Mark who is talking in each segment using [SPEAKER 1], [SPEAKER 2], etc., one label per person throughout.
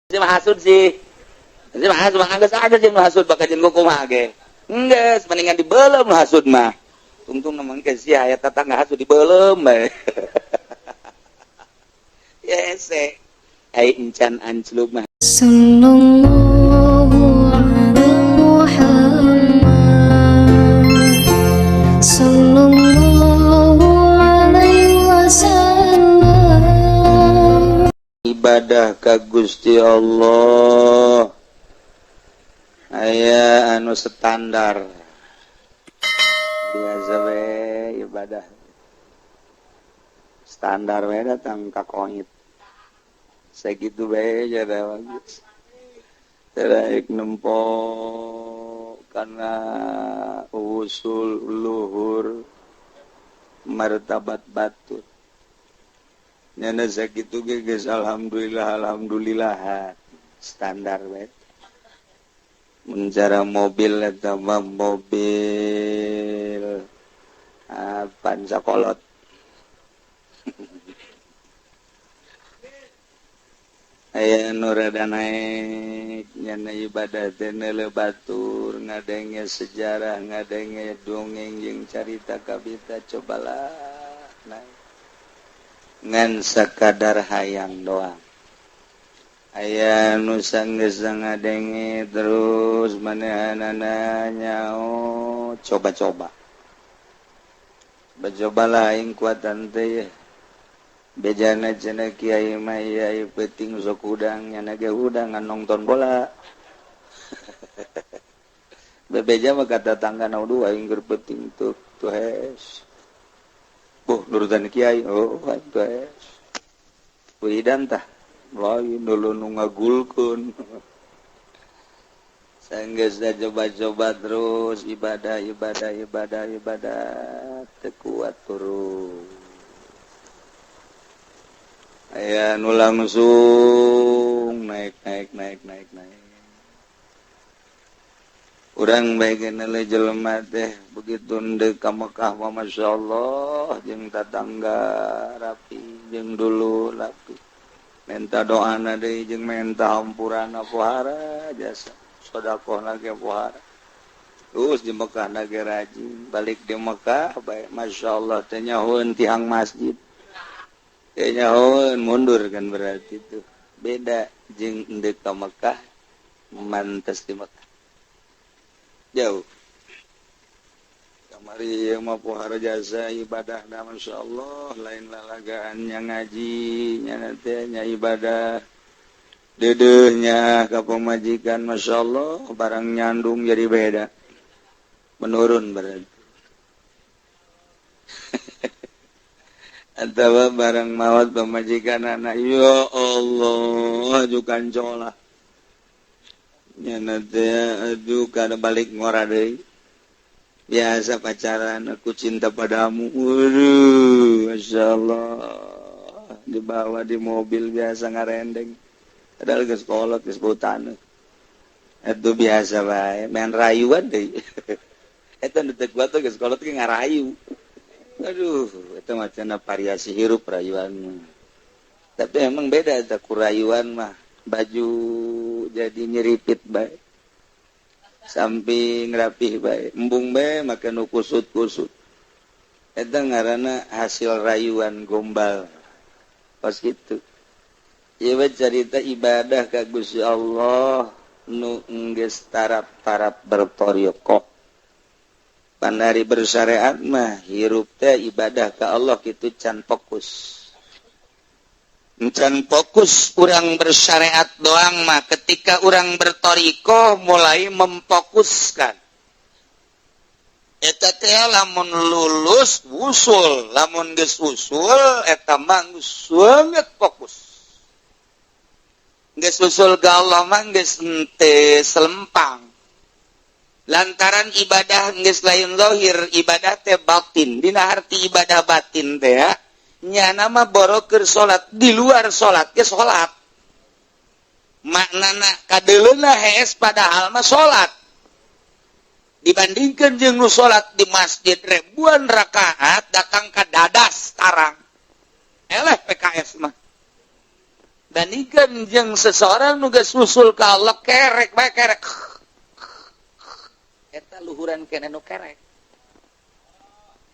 [SPEAKER 1] Mah hasud sih. Si mah hasud mah geus ada jeung nu hasud bakal jeung kumaha ge. Geus mendingan dibeuleum nu hasud mah. Tungtung namang ke sia aya tetangga hasud dibeuleum bae. Ya ese. Ai encan anclub mah.
[SPEAKER 2] Sallallahu ala Muhammad, Sallallahu alaihi wasallam.
[SPEAKER 1] Ibadah ka Gusti Allah aya anu standar biasa we, ibadah standar we, datang ka koit sakitu we jadi bagus. Terbaik nempo karena usul luhur martabat batur nyana sakitu ge geus alhamdulillah, alhamdulillah, standar we. Mun cara mobil eta mah mobil Avanza kolot. Aya nu rada naek nyana ibadah teh neuleuh batur, ngadenge sejarah, ngadenge dongeng jeung carita kabita, cobalah naek ngan sakadar hayang doang. Aya nu sanggeus ngadenge terus manehanana nyao coba-coba, coba-cobalah aing kuatan teh bejana cenah kiai mah, kiai peuting sok hudang, nyana ge hudang ngan nonton bola. Bebeja mah kata tangga na dua aing keur peuting tuh tuh hes. Oh, nurutan kiai, oh aing tuh hes. Wiridan tah lain dulu nu ngagulkeun. Sanggeus da coba-coba terus ibadah, ibadah, ibadah, ibadah teu kuat turun. Aya nu langsung naik, naik, naik, naik, naik. Urang bae geuneuh jelema teh begitu ndek ka Mekah mah masyaallah jeung tatangga rapi jeung dulu rapi. Menta doana deui jeung menta hampurana pohara jasa sedekahna ge pohara. Terus di Mekah na ge rajin, balik di Mekah bae masyaallah teh nyahoeun tihang masjid. Teh nyahoeun mundur kan berarti tuh. Beda jeung endek ka Mekah mantes di Mekah. Jauh. Kamari ieu mah pohara jasa ibadahna masyaallah lain lalagaan nya ngaji nya teh nya ibadah. Dedeuhnya ka pamajikan masyaallah barang nyandung jadi beda. Menurun berarti. Atawa barang maot pamajikan anak ya Allah ajukan colah. Nya teh aduh kada balik ngora deui. Biasa pacaran aku cinta padamu. Waduh, masyaallah. Dibawa di mobil biasa ngarendeng. Padahal geus kolot geus bau taneuh. Eta biasa bae, main rayuan deui. Eta nu teu kuat geus kolot ge ngarayu. Aduh, eta mah cenah variasi hirup rayuan mah. Tapi emang beda eta ku rayuan mah. Baju jadi nyeripit bae. Samping rapih bae, embung bae make nu kusut-kusut. Eta ngaranna hasil rayuan gombal. Pas kitu. Ieu carita ibadah ka Gusti Allah nu geus tarap-tarap bertoriqoh. Pandari bersyariat mah hirup teh ibadah ka Allah kitu can fokus. Can fokus urang bersyariat doang mah, ketika urang bertoriqoh mulai memfokuskan. Eta teh lamun lulus wusul, lamun geus usul eta mah geus banget fokus. Geus usul ka Allah mah geus henteu selempang. Lantaran ibadah geus lain zahir, ibadah teh batin. Dina arti ibadah batin teh ya, nyana mah boro keur salat di luar salat ge salat. Maknana kadeuleuna hees padahal mah salat. Dibandingkeun jeung nu salat di masjid ribuan rakaat datang ka dadas tarang. Eleh PKS mah. Bandingkeun jeung seseorang nu geus usul ka Allah kerek bae kerek. Eta luhuran keneh nu kerek.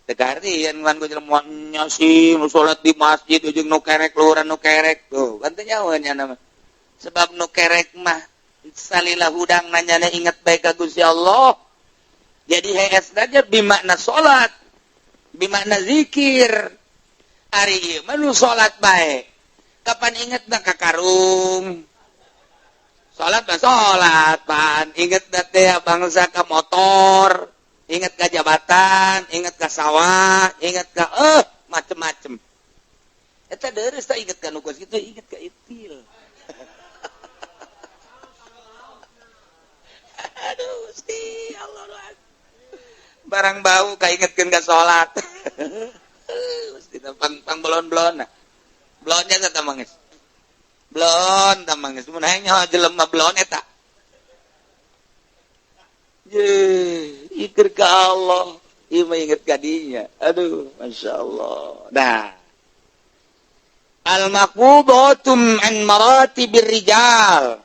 [SPEAKER 1] Teu kahartian kan ku jelema nya sih nu salat di masjid jeung nu kerek luhuran nu kerek tuh kan teu nyaho nya mah. Sebab nu kerek mah salila hudang nanyana inget bae ka Gusti Allah. Jadi hees aja bimakna salat, bimakna zikir. Ari ieu mah nu salat bae. Kapan ingetna ka karung? Salat mah salat, pan ingetna teh bangsa ka motor, inget ka jabatan, inget ka sawah, inget ka macem-macem. Eta deureuh tah inget ka nu kos kitu, inget ka itil. Aduh, Gusti Allah. Barang bau kaingetkeun ka salat. Gusti pang belon-belon. Belonnya teh mangis. Belon tah mangis mun hayang nyaho jelema belon eta. Ye, ikir ka Allah, ieu mah inget ka dinya. Aduh, masyaallah. Nah. Al-maqbudatum an maratibir rijal.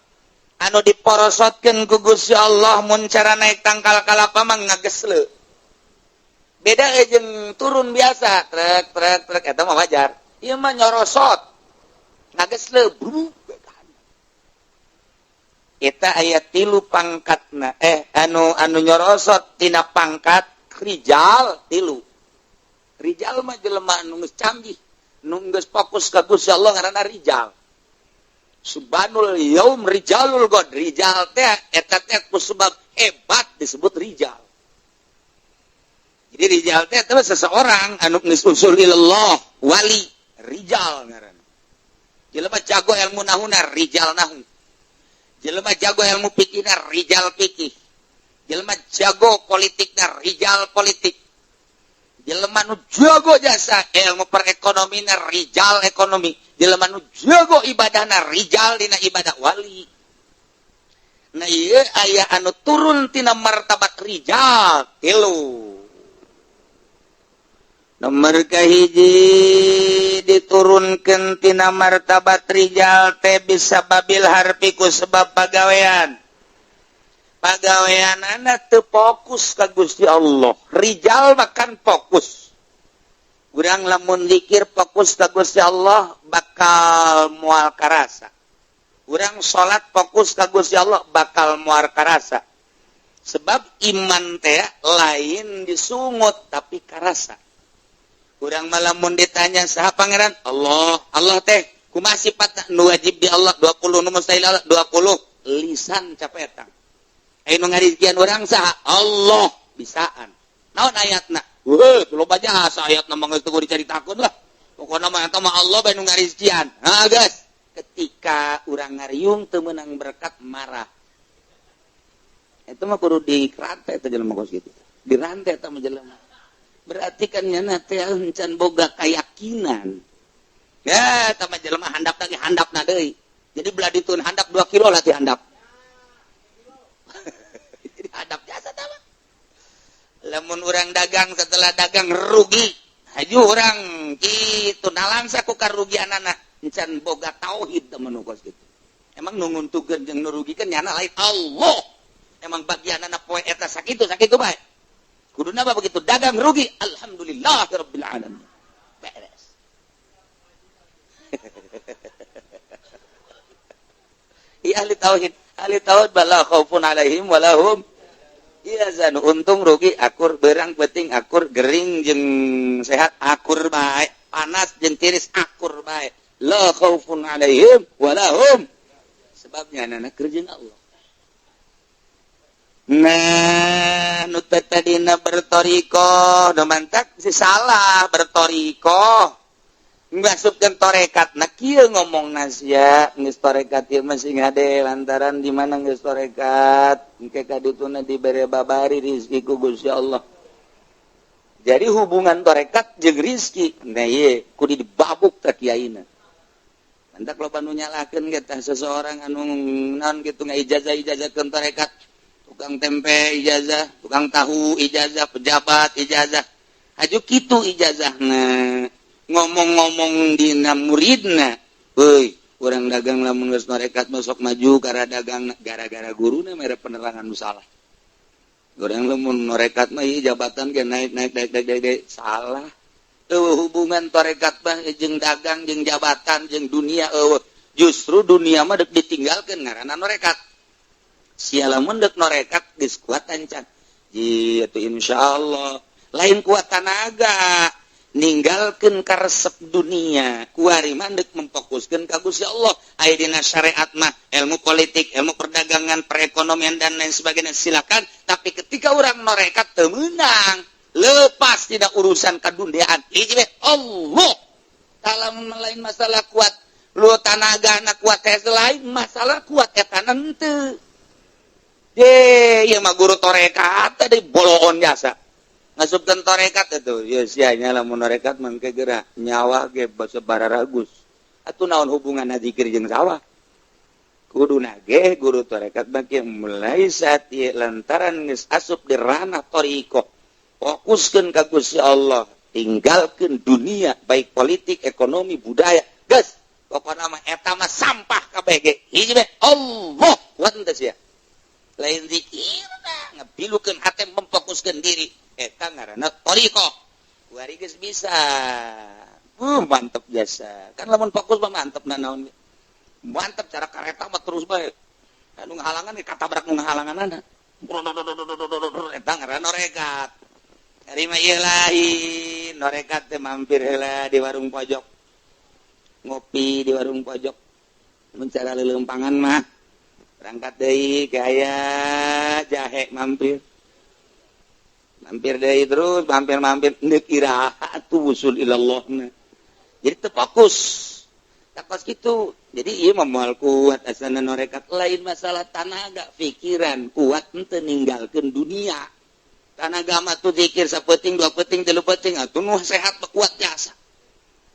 [SPEAKER 1] Anu diporosotkeun ku Gusti Allah mun cara naik tangkal kalapa mah ngagesle. Beda jeung turun biasa, trek trek trek eta mah wajar. Ieu mah nyorosot. Ngagesle bruk. Eta aya tilu pangkatna anu nyorosot tina pangkat rijal tilu. Rijal mah jelema anu geus canggih, nu geus fokus ka Gusti Allah ngaranna rijal. Subhanul yaum rijalul god. Rijal teh eta teh ku sebab hebat disebut rijal. Jadi rijal teh eta seseorang anu geus usul ilallah, wali, rijal ngaranna. Jelema jago ilmu nahuna rijal nahu. Jelema jago ilmu fikihna rijal fikih. Jelema jago politikna rijal politik. Jelema nu jago jasa ilmu perekonomina rijal ekonomi. Jelema nu jago ibadahna rijal dina ibadah wali. Nah ieu aya anu turun tina martabat rijal tilu. Nomor kahiji diturunkeun tina martabat rijal teh bisa babil harfi ku sebab pagawean. Pagaweanana teu fokus ka Gusti Allah. Rijal makan fokus. Urang lamun zikir fokus ka Gusti Allah bakal moal karasa. Urang salat fokus ka Gusti Allah bakal moal karasa. Sebab iman teh lain disungut tapi karasa. Urang malah mun ditanya saha pangeran? Allah. Allah teh kumaha sifatna? Nu wajib di Allah 20, nu mustahil Allah 20. Lisan capetang. Aya nu ngarizkian urang saha? Allah bisaan. Naon ayatna? Heuh, loba jasa ayatna mah geus teu dicaritakeun lah. Pokona mah eta mah Allah bae nu ngarizkian. Ha geus. Ketika urang ngariung teu meunang berkat marah. Eta mah kudu dirantai eta jelema kos kitu. Dirantai eta mah jelema. Berarti kan nyana teh encan boga keyakinan. Ya, eta mah jelema handap lagi handapna deui. Jadi belah ditun handap 2 kilo lah ti handap. Jadi handap jasa tah mah. Lamun urang dagang setelah dagang rugi, haju urang kitu nalangsa ku karugianana encan boga tauhid teh mah kos kitu. Emang nu nguntukeun jeung nu rugikeun nyana lain Allah. Emang bagianana poe eta sakitu sakitu bae. Kuduna apa begitu dagang rugi, alhamdulillahirabbil alamin. Beres. Iya ahli tauhid bala khaufun alaihim walahum yahzanun. Untung rugi akur, berang penting akur, gering jeung sehat akur bae, panas jeung tiris akur bae. La khaufun alaihim walahum. Sebabnya anak kerja Allah. Nah, nu tadina bertoriko, nu mantak si salah bertoriko. Ngasupkeun torekat. Nah kieu ngomong sia geus torekat ieu mah sing hade lantaran di mana geus torekat, engke ka dituna dibere babari rezeki ku Gusti Allah. Jadi hubungan torekat jeung rezeki, nah ieu kudu dibabuk teh kiaina. Mantak loba nu nyalahkeun ge tah seseorang anu naon kitu ngaijazah-ijazahkeun torekat. Tukang tempe ijazah, tukang tahu ijazah, pejabat ijazah. Haju kitu ijazahna. Ngomong-ngomong dina muridna, euy, Urang dagang lamun geus norekat masuk maju karena dagang gara-gara guruna mere penerangan nu salah. Urang lamun norekat mah ieu jabatan ge naik naik naik naik naik, salah. Eueuh hubungan torekat mah jeung dagang jeung jabatan jeung dunia eueuh. Justru dunia mah deuk ditinggalkeun ngaranna norekat. Sia lamun deuk norekat geus kuat ancan. Ji atuh insyaallah lain kuat tanaga. Ninggalkeun karesep dunia kuari mah deuk memfokuskeun ka Gusti Allah. Aya dina syariat mah ilmu politik, ilmu perdagangan, perekonomian dan lain sebagainya silakan, tapi ketika urang norekat teu meunang, lepas tidak urusan kaduniaan. Hiji we Allah. Lamun lain masalah kuat lu tanagana kuat teh lain masalah kuat eta henteu. Ye, ieu mah guru torekat teh boloon jasa. Ngasupkeun torekat itu, ya sianya lamun norekat mangke geura nyawa ge basa bararagus. Atuh naon hubunganna zikir jeung sawah? Kuduna ge guru torekat bagi mulai saat ieu lantaran geus asup di ranah thariqah, fokuskeun ka Gusti Allah, tinggalkeun dunia baik politik, ekonomi, budaya. Geus, pokona mah eta mah sampah kabeh ge. Hiji we Allah, kuat teu sia? Lain zikirna ngebilukeun hate memfokuskeun diri. Eta ngaranna thariqah. Kuari geus bisa. Mantep jasa. Kan lamun fokus mah mantep naon. Mantep cara kareta mah terus bae. Anu ngahalangan ge katabrak nu ngahalanganana. Eta ngaranna norekat. Ari mah ieu lain, norekat teh mampir heula di warung pojok. Ngopi di warung pojok. Mun cara leuleumpangan mah berangkat deui ke aya jahe mampir. Mampir deui terus, mampir-mampir neuk iraha atuh wusul ilallahna. Jadi teu fokus. Takos kitu. Jadi ieu mah moal kuat asana norekat lain masalah tanaga, pikiran kuat henteu ninggalkeun dunia. Tanaga mah tuh zikir sapeting, dua peting, tilu peting atuh nu sehat mah kuat jasa.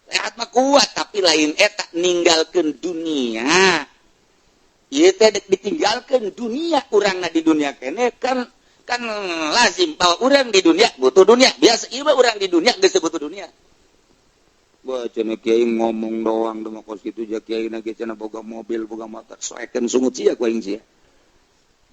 [SPEAKER 1] Sehat mah kuat tapi lain eta ninggalkeun dunia. Ieu teh ditinggalkeun dunia urangna di dunia keneh kan kan lazim bahwa orang di dunia butuh dunia. Biasa ieu mah urang di dunia geus butuh dunia. Wah cenah kiai ngomong doang mah kos kitu ja kiai na ge cenah boga mobil boga motor soekeun sungut sia ku aing sia.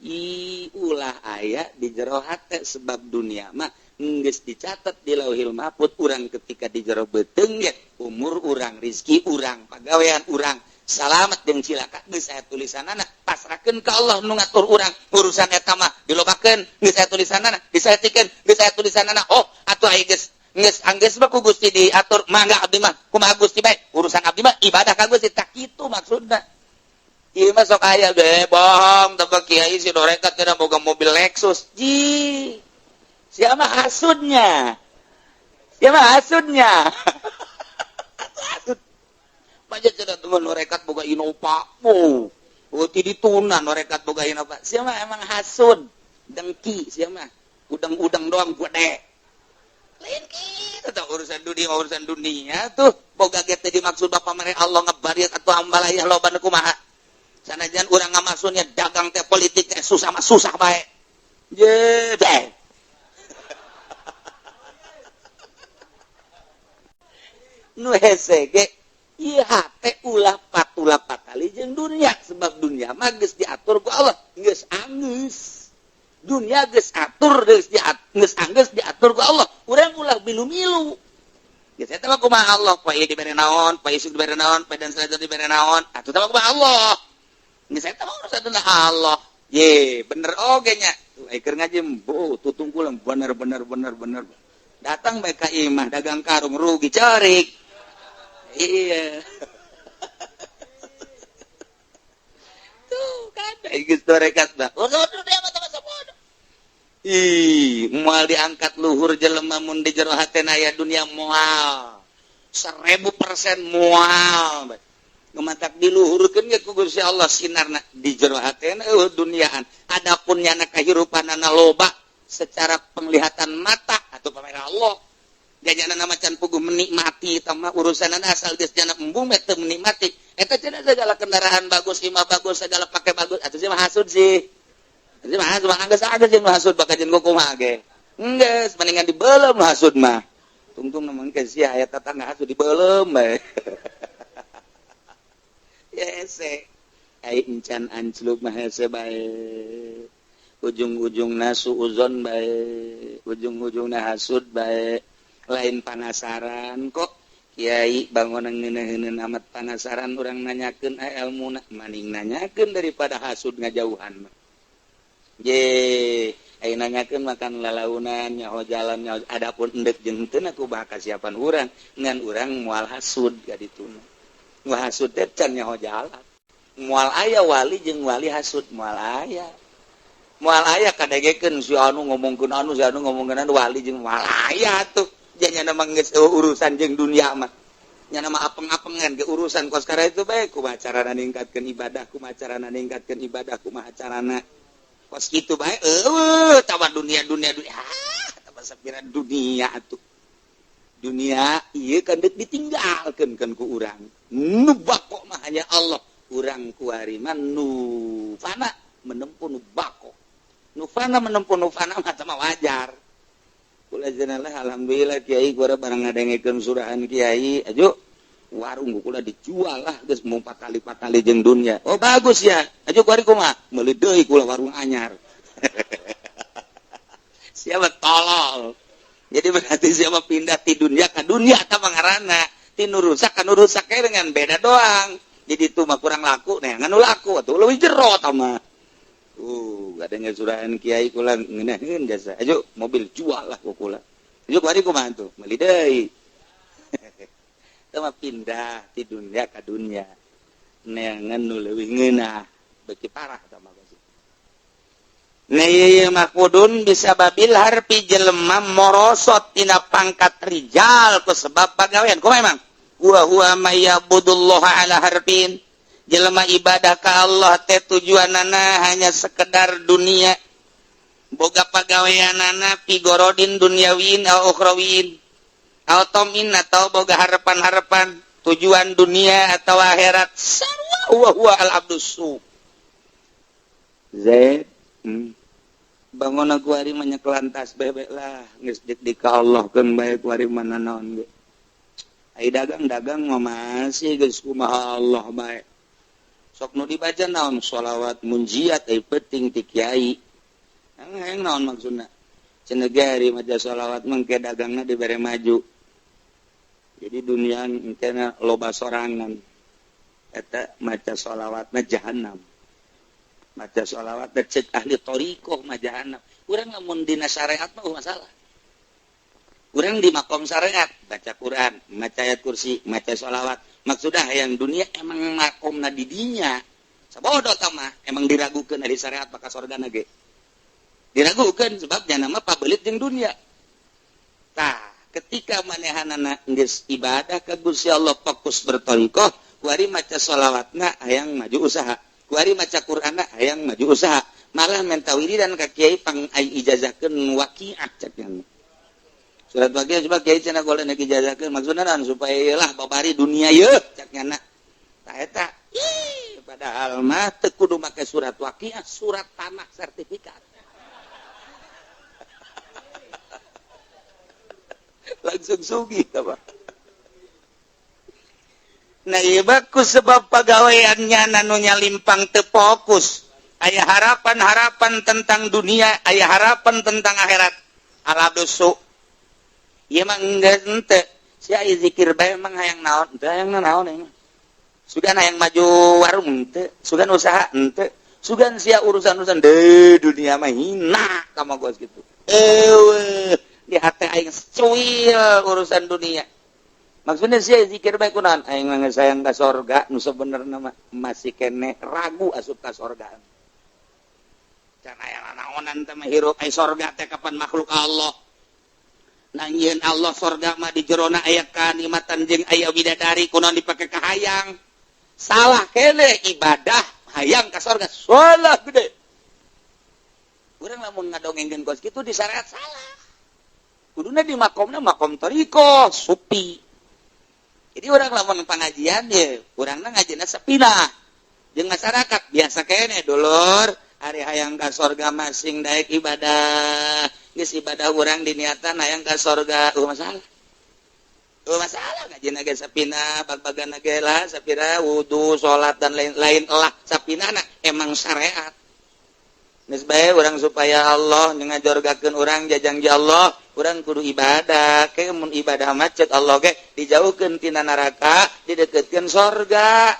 [SPEAKER 1] I ulah aya di jero hate sebab dunia mah geus dicatat di Lauhil Mahfuz urang ketika di jero beuteung ge umur urang, rezeki urang, pagawean urang salamet jeung cilaka geus aya tulisanana pasrahkeun ka Allah nu ngatur urang urusan eta mah dilobakeun geus aya tulisanana disaetikeun geus aya tulisanana oh atuh aya geus geus anggeus mah ku Gusti diatur mangga abdi mah kumaha Gusti bae urusan abdi mah ibadah ka Gusti tak kitu maksudna. Ieu mah sok aya ge bohong teh kiai si norekat cenah boga mobil Lexus ji sia mah hasudnya sia mah hasudnya hasud banyak cenah teman norekat boga Innova. Oh, oh ti dituna norekat boga Innova. Sia mah emang hasud, dengki sia mah. Udang-udang doang gede. Lain kitu tah urusan dunia tuh boga ge teh dimaksud bapa mere Allah ngebariak atuh ambalayah loba nu kumaha. Sanajan urang ngamaksudnya dagang teh politik teh susah mah susah bae. Ye bae. Nu hese ge ieu hate ulah patula patali jeung dunia sebab dunia mah geus diatur ku Allah geus anggeus dunia geus atur geus geus anggeus diatur ku Allah urang ulah milu-milu geus eta mah kumaha Allah poe ieu dibere naon poe isuk dibere naon poe dan selanjutnya dibere naon atuh teh kumaha Allah geus eta mah urusan Allah ye bener oge nya tuh keur ngaji bu tutungkul bener bener bener bener datang bae ka imah dagang karung rugi cerik. Iya. Tuh kan geus torekat mah. Ih, moal diangkat luhur jelema mun di jero hatena aya dunia moal. 1000% moal. Gumatak diluhurkeun ge ku Gusti Allah sinarna di jero hatena eueuh duniaan. Adapun nyana kahirupanana loba secara penglihatan mata atau pamer Allah. Jajana macan puguh menikmati tama urusanana asal geus jana embung mah teu menikmati. Eta cenah segala kendaraan bagus, imah bagus, segala pakai bagus, atuh sih mah hasud sih. Atuh mah hasud, anggeus jeung hasud bakal jeung kumaha ge. Enggeus mendingan dibeuleum hasud mah. Tungtung mah engke sia aya tetangga hasud dibeuleum bae. Ya hese ai encan ancluk mah hese bae. Ujung-ujungna suuzon bae, ujung-ujungna hasud bae. Lain panasaran kok kiai bangunan ngeunaheun amat panasaran urang nanyakeun ilmuna maning nanyakeun daripada hasud ngajauhan mah. Ye, ai nanyakeun makan lalaunan nyaho jalan nyaho adapun endek jeung henteu ku bakal kasiapan urang ngan urang moal hasud ka dituna. Nu hasud teh can nyaho jalan. Moal aya wali jeung wali hasud moal aya. Moal aya kadegekeun si anu ngomongkeun anu si anu ngomongkeun anu wali jeung moal aya tuh. Janya mah geus urusan jeung dunia mah. Nya mah apeng-apengan ge urusan kos kara itu bae kumaha carana ningkatkeun ibadah, kumaha carana ningkatkeun ibadah, kumaha carana kos kitu bae eueuh tawar dunia dunia dunia. Ah, tah sapira dunia atuh. Dunia ieu kan deuk ditinggalkeun kan ku urang. Nu bako mah hanya Allah. Urang kuari mah nu fana menempuh nu bako. Nu fana menempuh nu fana mah teh wajar. Kula jenengan alhamdulillah kiai kula barang ngadengekeun surahan kiai aju warung kula dijual lah geus mau patali-patali jeung dunia. Oh bagus ya. Aju kuari kumaha? Meuli deui kula warung anyar. Siapa tolol. Jadi berarti siapa pindah ti dunia ka dunia tah mangarana. Ti nu rusak ka nu rusak dengan beda doang. Jadi itu mah kurang laku, nah nu laku atuh leuwih jero tah mah. Adanya surahan kiai kula ngeunaheun jasa. Aju mobil jual lah ku kula. Aju kuari kumaha tuh? Meuli deui. Teu mah pindah ti dunia ka dunia. Neangan nu leuwih ngeunah, beuki parah tah mah. Nah ieu mah kudun bisa babil harpi jelema morosot tina pangkat rijal ku sebab pagawean. Kumaha emang? Wa huwa mayyabudullah ala harfin. Jelema ibadah ka Allah teh tujuanana hanya sekedar dunia. Boga pagaweanana pigorodin duniawin au ukhrawin. Au tomin atau boga harapan-harapan tujuan dunia atau akhirat. Sarwa wa huwa al abdus su. Zaid, bangun aku hari banyak lantas bebek lah geus dik ka Allah keun bae kuari mana naon ge. Ai dagang-dagang mah masih geus kumaha Allah bae. Sok nu dibaca naon sholawat munjiat ai penting ti kiai. Hayang naon maksudna? Cenah ge hari maca sholawat mengke dagangna dibere maju. Jadi dunia engkena loba sorangan. Eta maca sholawatna jahannam. Maca sholawat teh cek ahli thariqah mah jahannam. Urang lamun dina syariat mah masalah. Urang di makom syariat baca Quran, maca ayat kursi, maca sholawat. Maksudnya yang dunia emang makomna di dinya. Sabodo tah mah emang diragukeun ari syariat bakal sorgana ge. Diragukeun sebab nya nama pabelit jeung dunia. Tah, ketika manehanana geus ibadah ka Gusti Allah fokus berthariqah, kuari maca sholawatna hayang maju usaha. Kuari maca Qur'anna hayang maju usaha. Malah menta wiridan ka kiai pang ai ijazahkeun waqiat cek nya. Surat waqiat coba kiai cenah golek nek ijazahkeun maksudna naon supaya lah babari dunia yeuh cek nya. Tah eta ih padahal mah teu kudu make surat waqiat, surat tanah sertifikat. Langsung sugih tah Pak. Nah ieu bagus sebab pagaweannya nanunya limpang teu fokus. Aya harapan-harapan tentang dunia, aya harapan tentang akhirat. Alabdusu. Ieu mah enggeus henteu. Si aya zikir bae emang hayang naon? Teu hayang naon ieu mah. Sugan hayang maju warung henteu, sugan usaha henteu, sugan sia urusan-urusan deui dunia mah hina ka mah gos kitu. Eueuh, di hate aing cuil urusan dunia. Maksudnya sih zikir bae kunaon aing mah geus hayang ka sorga nu sebenarna mah masih keneh ragu asup ka sorga. Can aya naonan teh mah hirup ai sorga teh kapan makhluk Allah. Nangieun Allah sorga mah di jerona aya kanikmatan jeung aya bidadari kunaon dipake ka hayang. Salah keneh ibadah hayang ka sorga salah gede. Urang lamun ngadongengkeun kos kitu di syariat salah. Kuduna di makomna makom thariqah supi. Jadi orang lamun pengajian ya, urangna ngajina sepinah. Jeung masyarakat biasa kene dulur, ari hayang ka sorga masing daek ibadah. Geus ibadah urang diniatan hayang ka sorga, masalah. Oh, masalah ngajina ge sapina bag-bagana ge lah sapira wudu salat dan lain-lain lah sapinana emang syariat. Geus bae urang supaya Allah ngajorgakeun urang jajangji Allah, urang kudu ibadah. Ke mun ibadah mah ceuk Allah ge dijauhkeun tina neraka, dideukeutkeun sorga.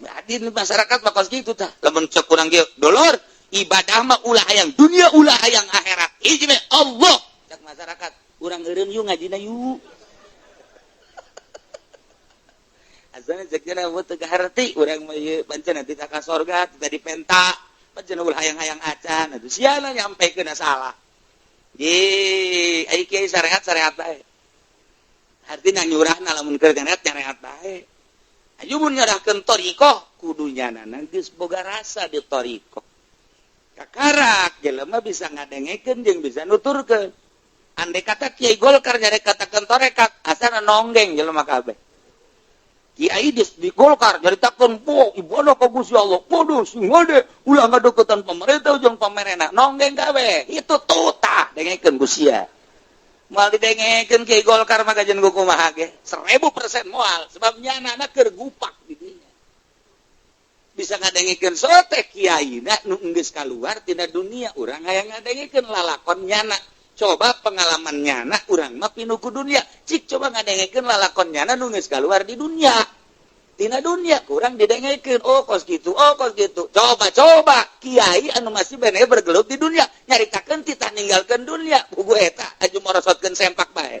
[SPEAKER 1] Adi masyarakat mah kos kitu tah. Lamun ceuk urang ge dolor, ibadah mah ulah hayang dunia, ulah hayang akhirat. Hiji we Allah cek masyarakat. Urang eureun yuk ngajina yuk. Asana cek cenah teu kaharti urang mah ieu pancen teu ka sorga, teu dipenta. Pancen ulah hayang-hayang acan atuh siana nyampekeun salah. Ye, ai kiai syariat-syariat bae. Artina nyurahna lamun keur syariat bae. Ayo mun nyerahkeun thariqah kudu nyanana geus boga rasa di thariqah. Kakarak jelema bisa ngadengekeun jeung bisa nuturkeun. Andai kata Kiai Golkar nyarek katakeun tarekat, asana nonggeng jelema kabeh. Kiai di Golkar nyaritakeun po ibadah ka Gusti Allah, kudu sing hade ulah ngadeukeutan pemerintah jeung pamerena, nonggeng kabeh. Itu tutah dengekeun ku sia. Moal didengekeun Kiai Golkar mah kajian kumaha ge 1000% moal, sebab nyanana keur gupak di dinya. Bisa ngadengekeun sote kiaina nu geus kaluar tina dunia, urang hayang ngadengekeun lalakon nyana. Coba pengalaman nyana urang mah pinuh ku dunia, cik coba ngadengekeun lalakon nyana nu geus kaluar di dunia. Tina dunia kurang didengekeun, oh kos kitu, oh kos kitu. Coba-coba kiai anu masih bene bergelut di dunia, nyaritakeun titah ninggalkeun dunia, buku eta aju morosotkeun sempak bae.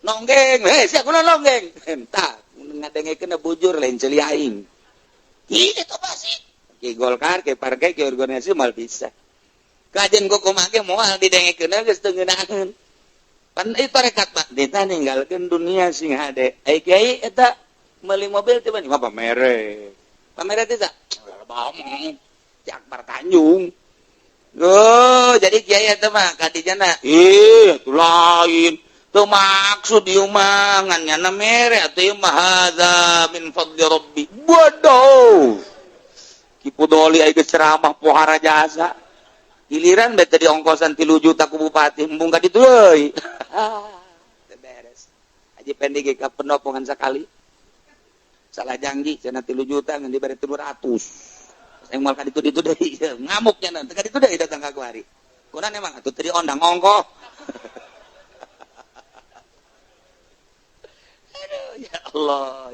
[SPEAKER 1] Nonggeng, heh sia kunaon nonggeng? Entah, ngadengekeun bujur lain ceuli aing. Itu pasti. Ki Golkar, ki partai, ki organisasi mal bisa. Kajian ku kumaha ge moal didengekeun geus teu ngeunaheun. Pan ieu tarekat mah ditah ninggalkeun dunia sing hade. Ai kiai eta meuli mobil teh mah pamere. Pamere teh sa? Bamong. Ci Akbar Tanjung. Oh, jadi kiai eta mah kadijana. Ih, atuh lain. Teu maksud ieu mah ngan nyana mere atuh ieu mah hadza min fadli rabbi. Bodoh. Ki Pudoli ai geus ceramah pohara jasa. Giliran bete di ongkosan 3 juta ku bupati embung ka ditu euy. Teu beres. Haji Pendi ge ka penopongan sakali. Salah janji cenah 3 juta ngan dibere 300. Yang mal ka ditu ditu deui ngamuk nya teu ka ditu deui datang ka kuari. Kunaon emang atuh teu diondang ongkoh. Aduh ya Allah.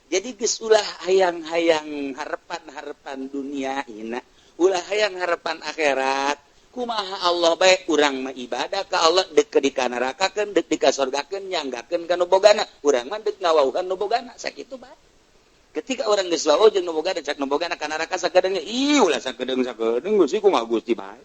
[SPEAKER 1] Jadi geus ulah hayang-hayang harapan-harapan dunia hina. Ulah hayang harapan akhirat. Kumaha Allah bae urang mah ibadah ka Allah deuk di kanarakakeun deuk di kasorgakeun nyanggakeun ka nu bogana. Urang mah deuk ngawauhan nu bogana sakitu bae. Ketika urang geus wawuh jeung nu bogana cak nu bogana ka neraka sakedeung ih ulah sakedeung-sakedeung Gusti kumaha Gusti bae.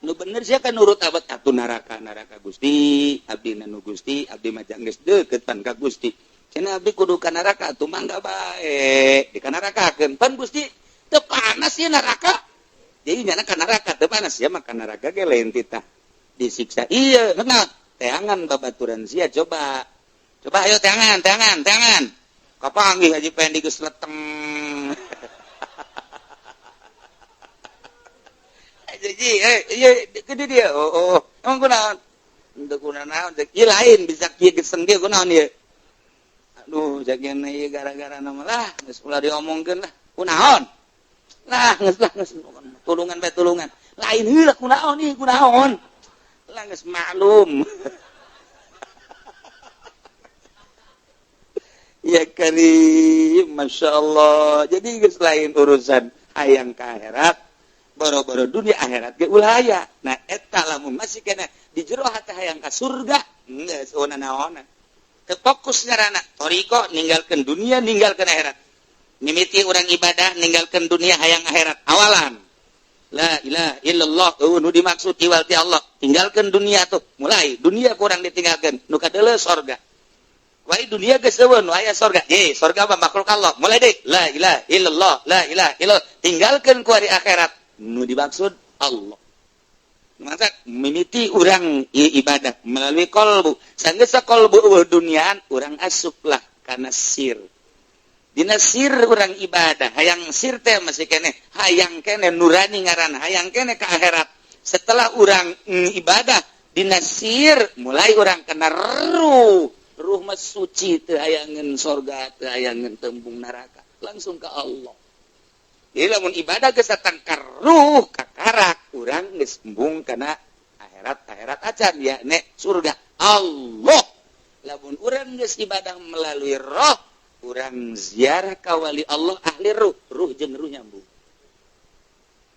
[SPEAKER 1] Nu bener sia kan nurut abad atuh neraka neraka Gusti abdi nu Gusti abdi mah geus deukeut pan ka Gusti. Cenah abdi kudu ka neraka atuh mangga bae di kanarakakeun pan Gusti teu panas ieu neraka. Jadi nyana ka neraka teu panas sia mah ka neraka ge lain titah disiksa. Iya, benar. Teangan babaturan sia coba. Coba ayo teangan, teangan, teangan. Kapanggih Haji Pendi geus leteng. Haji, ieu gede dia. Oh, oh. Emang kunaon? Henteu kunaon cek ieu lain bisa kieu geseng ge kunaon ieu. Aduh, jagian ieu gara-gara nama lah, geus ulah diomongkeun lah. Kunaon? Lah, geus lah, geus tulungan bae tulungan. Lain heula kunaon ieu kunaon. Lah geus maklum. Ya karim, Masya Allah. Jadi geus lain urusan hayang ka akhirat, boro-boro dunia akhirat ge ulah aya. Nah eta lamun masih kena di jero hati hayang ka surga, geus naonan. Teu fokus ngaranna thariqah ninggalkeun dunia, ninggalkeun akhirat. Mimiti urang ibadah ninggalkeun dunia hayang akhirat awalan. La ilaha illallah eueuh nu dimaksud iwal ti Allah. Tinggalkeun dunia tuh, mulai dunia kurang ditinggalkeun, nu kadeuleu sorga. Wai dunia geus eueuh nu aya sorga. Ye, sorga mah makhluk Allah. Mulai deui la ilaha illallah, la ilaha illallah. Tinggalkeun ku ari akhirat nu dimaksud Allah. Masa mimiti urang ibadah melalui kolbu. Sanggeus kolbu eueuh duniaan urang asuplah kana sir. Dina sir urang ibadah, hayang sir teh masih keneh, hayang keneh nurani ngaran, hayang keneh ka akhirat. Setelah urang ibadah dina sir mulai urang kena ruh. Ruh mah suci teu hayangeun sorga, teu hayangeun tembung neraka, langsung ke Allah. Jadi lamun ibadah geus datang ka ruh kakarak, urang geus embung kana akhirat, akhirat acan ya nek surga Allah. Lamun urang geus ibadah melalui roh, urang ziarah ka wali Allah ahli ruh, ruh jeung ruh nyambung.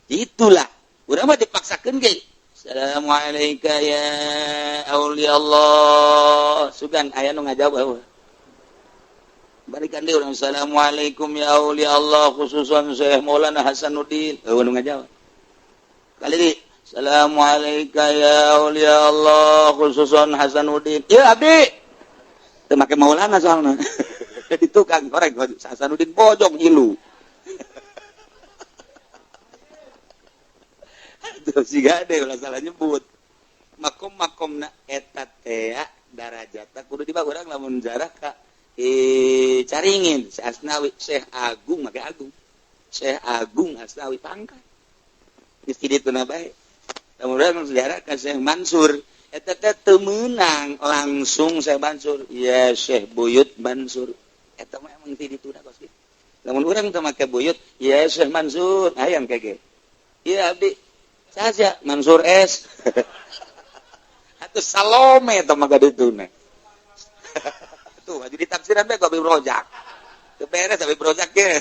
[SPEAKER 1] Itulah urang mah dipaksakeun ge. Assalamualaikum ya aulia Allah. Sugan aya nu ngajawab eueuh. Balikan deui urang assalamualaikum ya aulia Allah khususan Syekh Maulana Hasanuddin. Eueuh nu ngajawab. Kali deui assalamualaikum ya aulia Allah khususan Hasanuddin. Ieu abdi. Teu make Maulana soalna. Di tukang korek Hasanuddin bojong hilu. Siga deh ulah salah nyebut. Makom-makomna eta teh darajatna kudu dibawa urang lamun jarah ka caringin Syekh Asnawi, Syekh Agung make Agung. Syekh Agung Asnawi pangkat. Geus ti ditu na bae. Lamun urang sejarah ka Syekh Mansur, eta teh teu meunang langsung Syekh Mansur, ya Syekh Buyut Mansur. Eta mah emang ti ditu na kos kitu. Lamun urang teu make Buyut, ya Syekh Mansur, hayang kege. Ieu abdi saja Mansur S. Atau Salome teh mah gadituna. Tuh maju ditafsiran bae ku Habib Rozak. Teu beres Habib Rozak ge.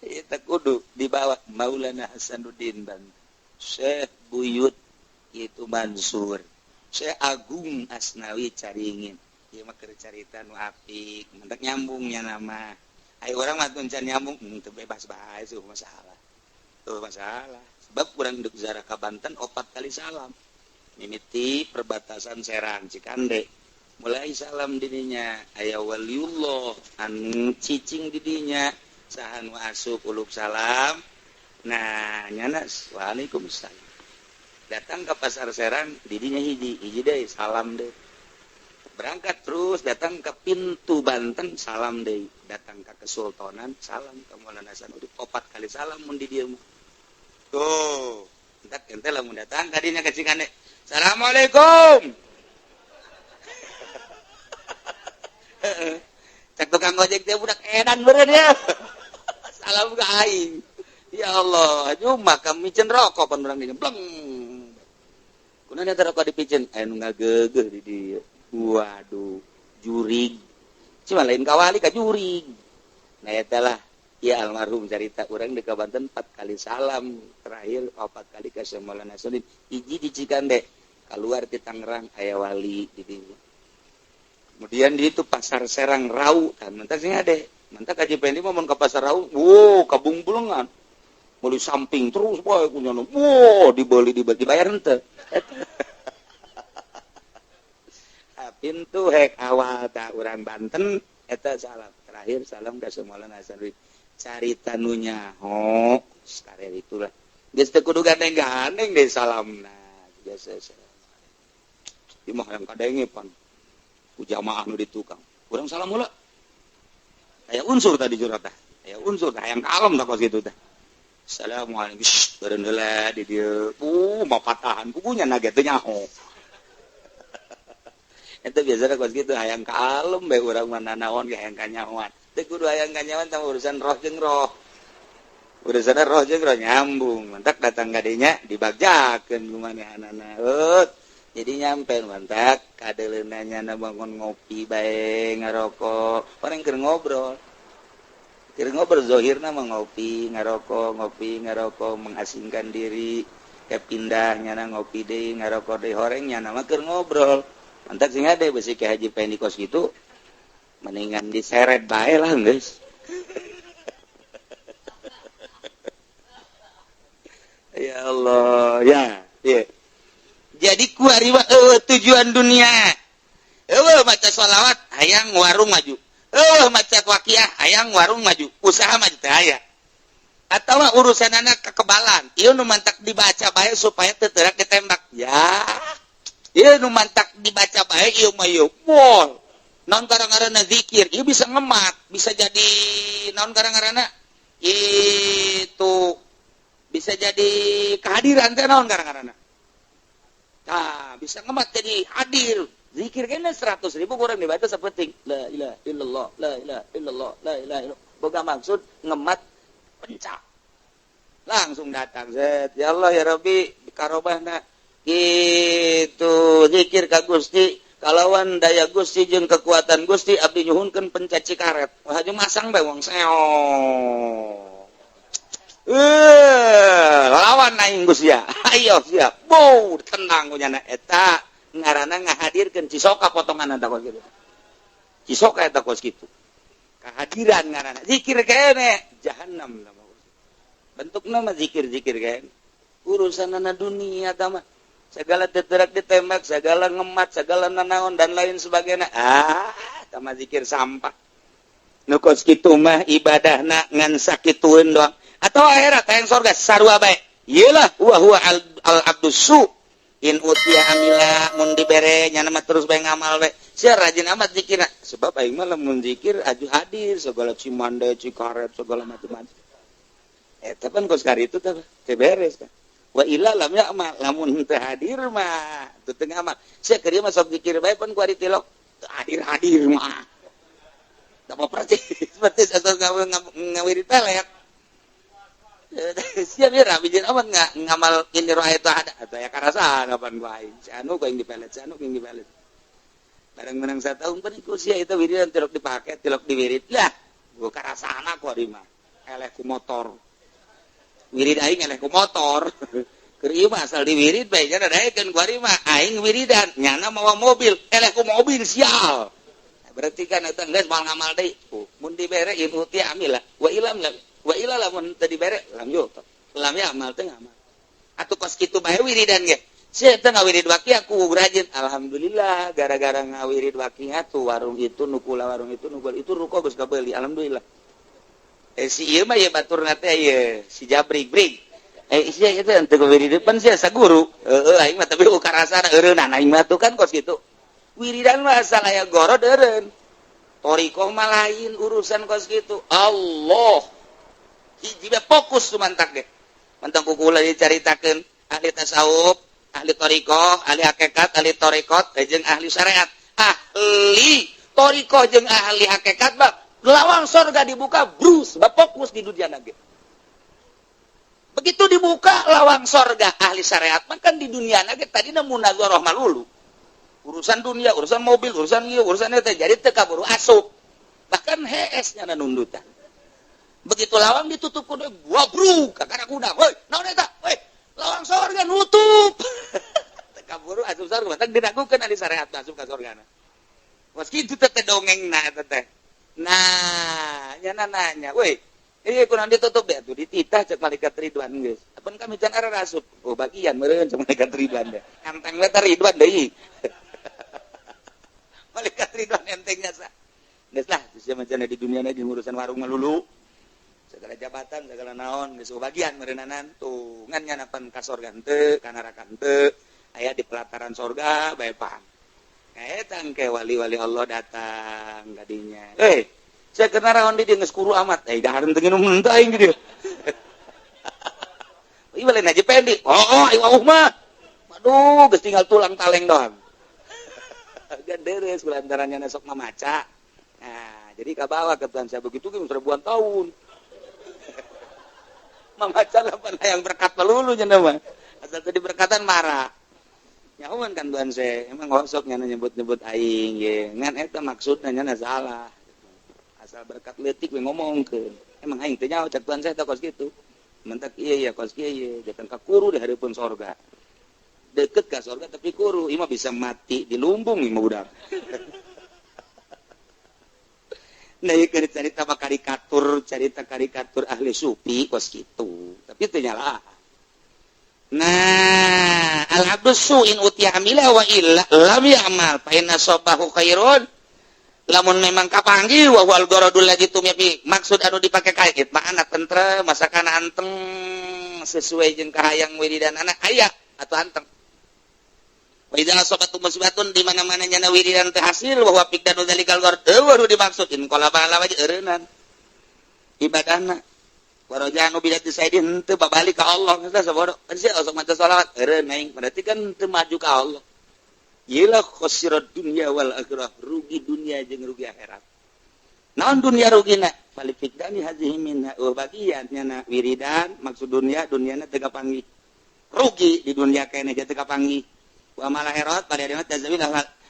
[SPEAKER 1] Eta kudu dibawa Maulana Hasanuddin Banten. Syekh Buyut itu Mansur. Syekh Agung Asnawi Caringin. Ieu mah keur carita nu apik, mentak nyambungnya nama. Ayo urang mah teu nyambung, teu bebas bae seuh masalah. Tuh masalah. Sebab kurang dek ziarah ka Banten 4 kali salam. Mimiti perbatasan Serang Cikande. Mulai salam didinya aya waliullah anu cicing didinya saha nu asup uluk salam. Nah, nyana waalaikumsalam. Datang ke pasar Serang didinya hiji, hiji deui salam deui. Berangkat terus datang ke pintu Banten salam deui. Datang ke Kesultanan salam ke Maulana Hasanuddin 4 kali salam mun di dieu mah. Tuh, entak ente lamun datang kadinya ke Cikande. Assalamualaikum. Cek tukang ojek dia budak edan beureun ya. Salam ka aing. Ya Allah, cuma kami micen rokok pan urang dinya. Bleng. Kunaon eta rokok dipicen? Aya nu ngageugeuh di dieu. Waduh, jurig. Cuma lain kawali ka jurig. Nah eta lah. Ya almarhum carita urang di Banten 4 kali salam, terakhir 4 kali ka Syekh Maulana Hasanuddin. Hiji di Cikande, keluar di Tangerang aya wali di dieu. Kemudian di itu pasar Serang Rau, kan mentak sing ade. Mentak Haji Pendi mah mun ka pasar Rau, wow, kabungbulengan. Meuli samping terus bae kunyana. Wow, dibeli dibayar henteu. Pintu hek awal ta urang Banten eta salam. Terakhir salam ka Syekh Maulana Hasanuddin. Carita nu nyaho sakarek itulah. Geus teu kudu gandeng-gandeng deui salamna. Biasa salam. Ieu mah hayang kadenge pan. Ku jamaah nu di tukang. Urang salam heula. Aya unsur tadi curhat tah. Aya unsur tah hayang kalem tah kos kitu tah. Assalamualaikum. Beureun heula di dieu. Mah patahan kukunya na ge teu nyaho. Eta biasana kos kitu hayang kalem bae urang mah nanaon ge hayang kanyahoan. Teu kudu hayang kanyahoan tah urusan roh jeung roh. Urusan roh jeung roh nyambung. Mantak datang ka dinya dibagjakeun ku manehanana. Jadi nyampe mantak kadeuleuna nyana bangun ngopi bae ngarokok. Orang keur ngobrol. Keur ngobrol zahirna mah ngopi, ngarokok, ngopi, ngarokok, mengasingkan diri. Ke pindah nyana ngopi deui, ngarokok deui horeng nyana mah keur ngobrol. Mantak sing ade besi ke Haji Pendi kos kitu mendingan diseret bae lah geus. Ya Allah, ya. Yeah. Jadi kuari tujuan dunia. Eueuh maca sholawat hayang warung maju. Eueuh maca waqiah hayang warung maju. Usaha maju teh aya. Atawa urusanana kekebalan. Ieu nu mantak dibaca bae supaya teu teurak ditembak. Ya. Ieu nu mantak dibaca bae ieu mah ieu. Wol. Naon gara-garana zikir, ieu bisa ngemat, bisa jadi naon gara-garana itu bisa jadi kehadiran teh naon gara-garana. Nah, bisa ngemat jadi hadir. Zikir kena 100.000 kurang dibaca sapeting. La ilaha illallah, la ilaha illallah, la ilaha illallah. Boga maksud ngemat pencak. Langsung datang zet. Ya Allah ya Rabbi karobahna. Gitu zikir ka Gusti kalawan daya Gusti jeung kekuatan Gusti abdi nyuhunkeun pencaci karet. Wah hayu masang bae wong seong. Lawan aing Gusti ya. Ayo siap. Bow tenang ku nyana eta ngaranna ngahadirkeun cisoka potongan eta kos kitu. Cisoka eta kos kitu. Kehadiran ngaranna zikir kene jahannam bentukna mah zikir-zikir kene. Urusanana dunia tah mah segala teterak ditembak, segala ngemat, segala nanaon dan lain sebagainya. Ah, tah mah zikir sampah. Nu kos kitu mah ibadahna ngan sakitueun doang. Atau akhirat hayang sorga sarua bae. Iyalah wa huwa al abdus su in utia amila mun dibere nyana mah terus bae ngamal bae. Sia rajin amat zikirna. Sebab aing mah lamun zikir aju hadir segala cimande, cikaret, segala macam-macam. Eta pan kos kari itu teh teu beres kan. Wa illa lam ya'mal lamun teu hadir mah teu teu ngamal. Sia keur mah sok zikir bae pan ku ari tilok hadir-hadir mah. Da mah persis persis atau ngawirid pelet. Siap ya rabi jeung amat ngamal ini roh itu ada atau ya karasaan kapan gua aing si anu gua yang dipelet si anu yang dipelet bareng menang satahun pan iku sia itu wiridan tilok dipake tilok diwirid lah gua karasaan aku ari mah eleh ku motor wirid aing eleh ku motor keur ieu mah asal diwirid bae nya daekeun ku ari mah aing wiridan nyana mawa mobil eleh ku mobil sial berarti kan eta geus moal ngamal deui mun dibere in uti amila wa ilam wa ila lamun teu dibere lam yuta lam ya amal teu ngamal atuh kos kitu bae wiridan ge sia teh ngawirid waqiah ku rajin alhamdulillah gara-gara ngawirid waqiah tuh warung itu nukula warung itu nukul itu ruko geus kabeuli alhamdulillah si ieu mah ye baturna teh ye si Jabrik brig sia ieu teh teu wirid pan sia saguru heueuh aing mah tapi ukarasana eureunana aing mah tuh kan kos kitu wiridan mah asal aya gorod eureun thoriqoh mah lain urusan kos kitu Allah hiji fokus sumantak ge mantang kukula dicaritakeun ahli tasawuf, ahli thoriqoh, ahli hakikat, ahli thoriqot jeung ahli syariat. Ahli thoriqoh jeung ahli hakikat mah lawang sorga dibuka brus, sebab fokus di dunia ge. Begitu dibuka lawang sorga ahli syariat mah kan di dunia ge tadina munadzarah malulu. Urusan dunia, urusan mobil, urusan ieu, urusan eta jadi teu kaburu asup. Bahkan hees nya nundutan. Begitu lawang ditutup kudu gua bru kakara kuda woi naon eta woi lawang sorga nutup teu kaburu asup sorga batak diragukeun ahli syariat asup ka sorgana was kitu teh dongengna eta teh nah nya nanya woi ieu kunaon ditutup deh atuh dititah cek malaikat Ridwan geus apan kami can ara asup oh bagian meureun cek malaikat Ridwan deh enteng we teh Ridwan deui malaikat Ridwan entengnya sa geus lah geus macam di dunia jeung urusan warung melulu segala jabatan segala naon geus bagian meureunana tuh ngan nyanapan ka sorga henteu ka neraka henteu aya di pelataran sorga bae pang eta engke wali-wali Allah datang kadinya saya kena raon di dieu geus kuru amat dahar teu nginum henteu aing di dieu ieu lain aja pendi oh aing wauh mah aduh geus tinggal tulang taleng doang ganderes kulantaran nya sok mamaca nah jadi kabawa ke Tuhan saya begitu ge ribuan tahun mamaca lah yang berkat melulu nya mah asal tadi berkatan marah nyahuan kan Tuhan saya emang ngosok nya nyebut-nyebut aing ge ngan eta maksudna nya salah asal berkat leutik we ngomongkeun emang aing teh nyaho cek Tuhan saya teh kos kitu mentak ieu ya kos kieu ye datang ka kuru di hareupeun sorga deket ka sorga tapi kuru ieu mah bisa mati di lumbung ieu mah budak. Nah, ieu cerita karikatur, cerita karikatur ahli sufi kos kitu. Tapi teu nyalah. Nah, al abdus su in utiya amila wa illa lam ya'mal fa inna sabahu khairun. Lamun memang kapanggih wa wal garadul ladzi tumyabi maksud anu dipake kait mah anak tentrem masakan anteng sesuai jeung kahayang wiridan anak aya atau anteng. Wa idza asabatu musbatun di mana-mana nyana wiridan teh hasil wa huwa fiqdanu dzalikal gard baru dimaksud in qala bala wajh eureunnan ibadahna warajanu bila tisaidin henteu babalik ka Allah geus sabodo kan sia osok maca selawat eureun aing berarti kan teu maju ka Allah. Yelah khosirat dunya wal akhirah, rugi dunia jeung rugi akhirat. Naon dunia rugina? Falifikdani hazihi minha wa bagian nyana wiridan maksud dunia duniana teu kapanggih. Rugi di dunia keneh teu kapanggih. Wa mal akhirat pada akhirat tazawilah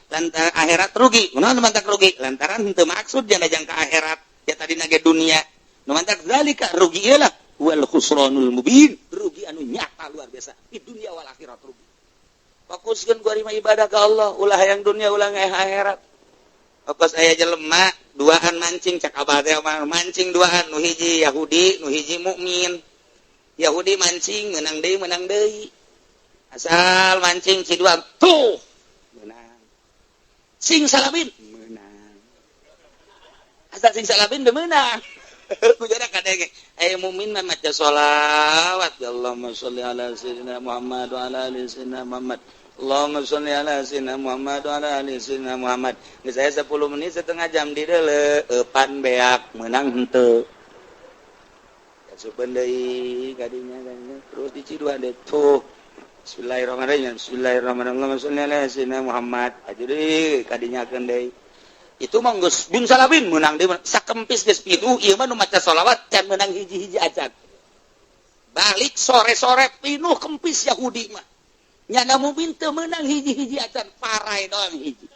[SPEAKER 1] lantaran akhirat rugi. Kunaon mantak rugi? Lantaran henteu maksud jana jang ka akhirat. Ya tadi nage dunia. Nu mantak zalika rugi ieu lah wal khusranul mubin, rugi anu nyata luar biasa di dunia wal akhirat rugi. Fokuskeun ku ari mah ibadah ka Allah, ulah hayang dunia ulah akhirat. Fokus aya jelema duaan mancing cak abah teh mancing duaan nu hiji Yahudi, nu hiji mukmin. Yahudi mancing menang deui menang deui. Asal mancing si dua tuh menang. Sing salabin menang. Asal sing salabin teu meunang. Kujara kadenge aya mukmin mah maca sholawat ya Allahumma sholli ala sayyidina Muhammad wa ala ali sayyidina Muhammad. Allahumma sholli ala sayyidina Muhammad wa ala ali sayyidina Muhammad. Geus aya 10 menit setengah jam di deuleu eupan beak meunang henteu. Asupeun deui kadinya terus diciduhan deui tuh. Bismillahirrahmanirrahim. Bismillahirrahmanirrahim. Allahumma sholli ala sayyidina Muhammad. Aju deui kadinyakeun deui. Itu mah geus bin salabin meunang deui sakempis geus pinuh ieu mah nu maca sholawat can meunang hiji-hiji acan. Balik sore-sore pinuh kempis Yahudi mah. Nyana mukmin teu meunang hiji-hiji acan parai doang hiji.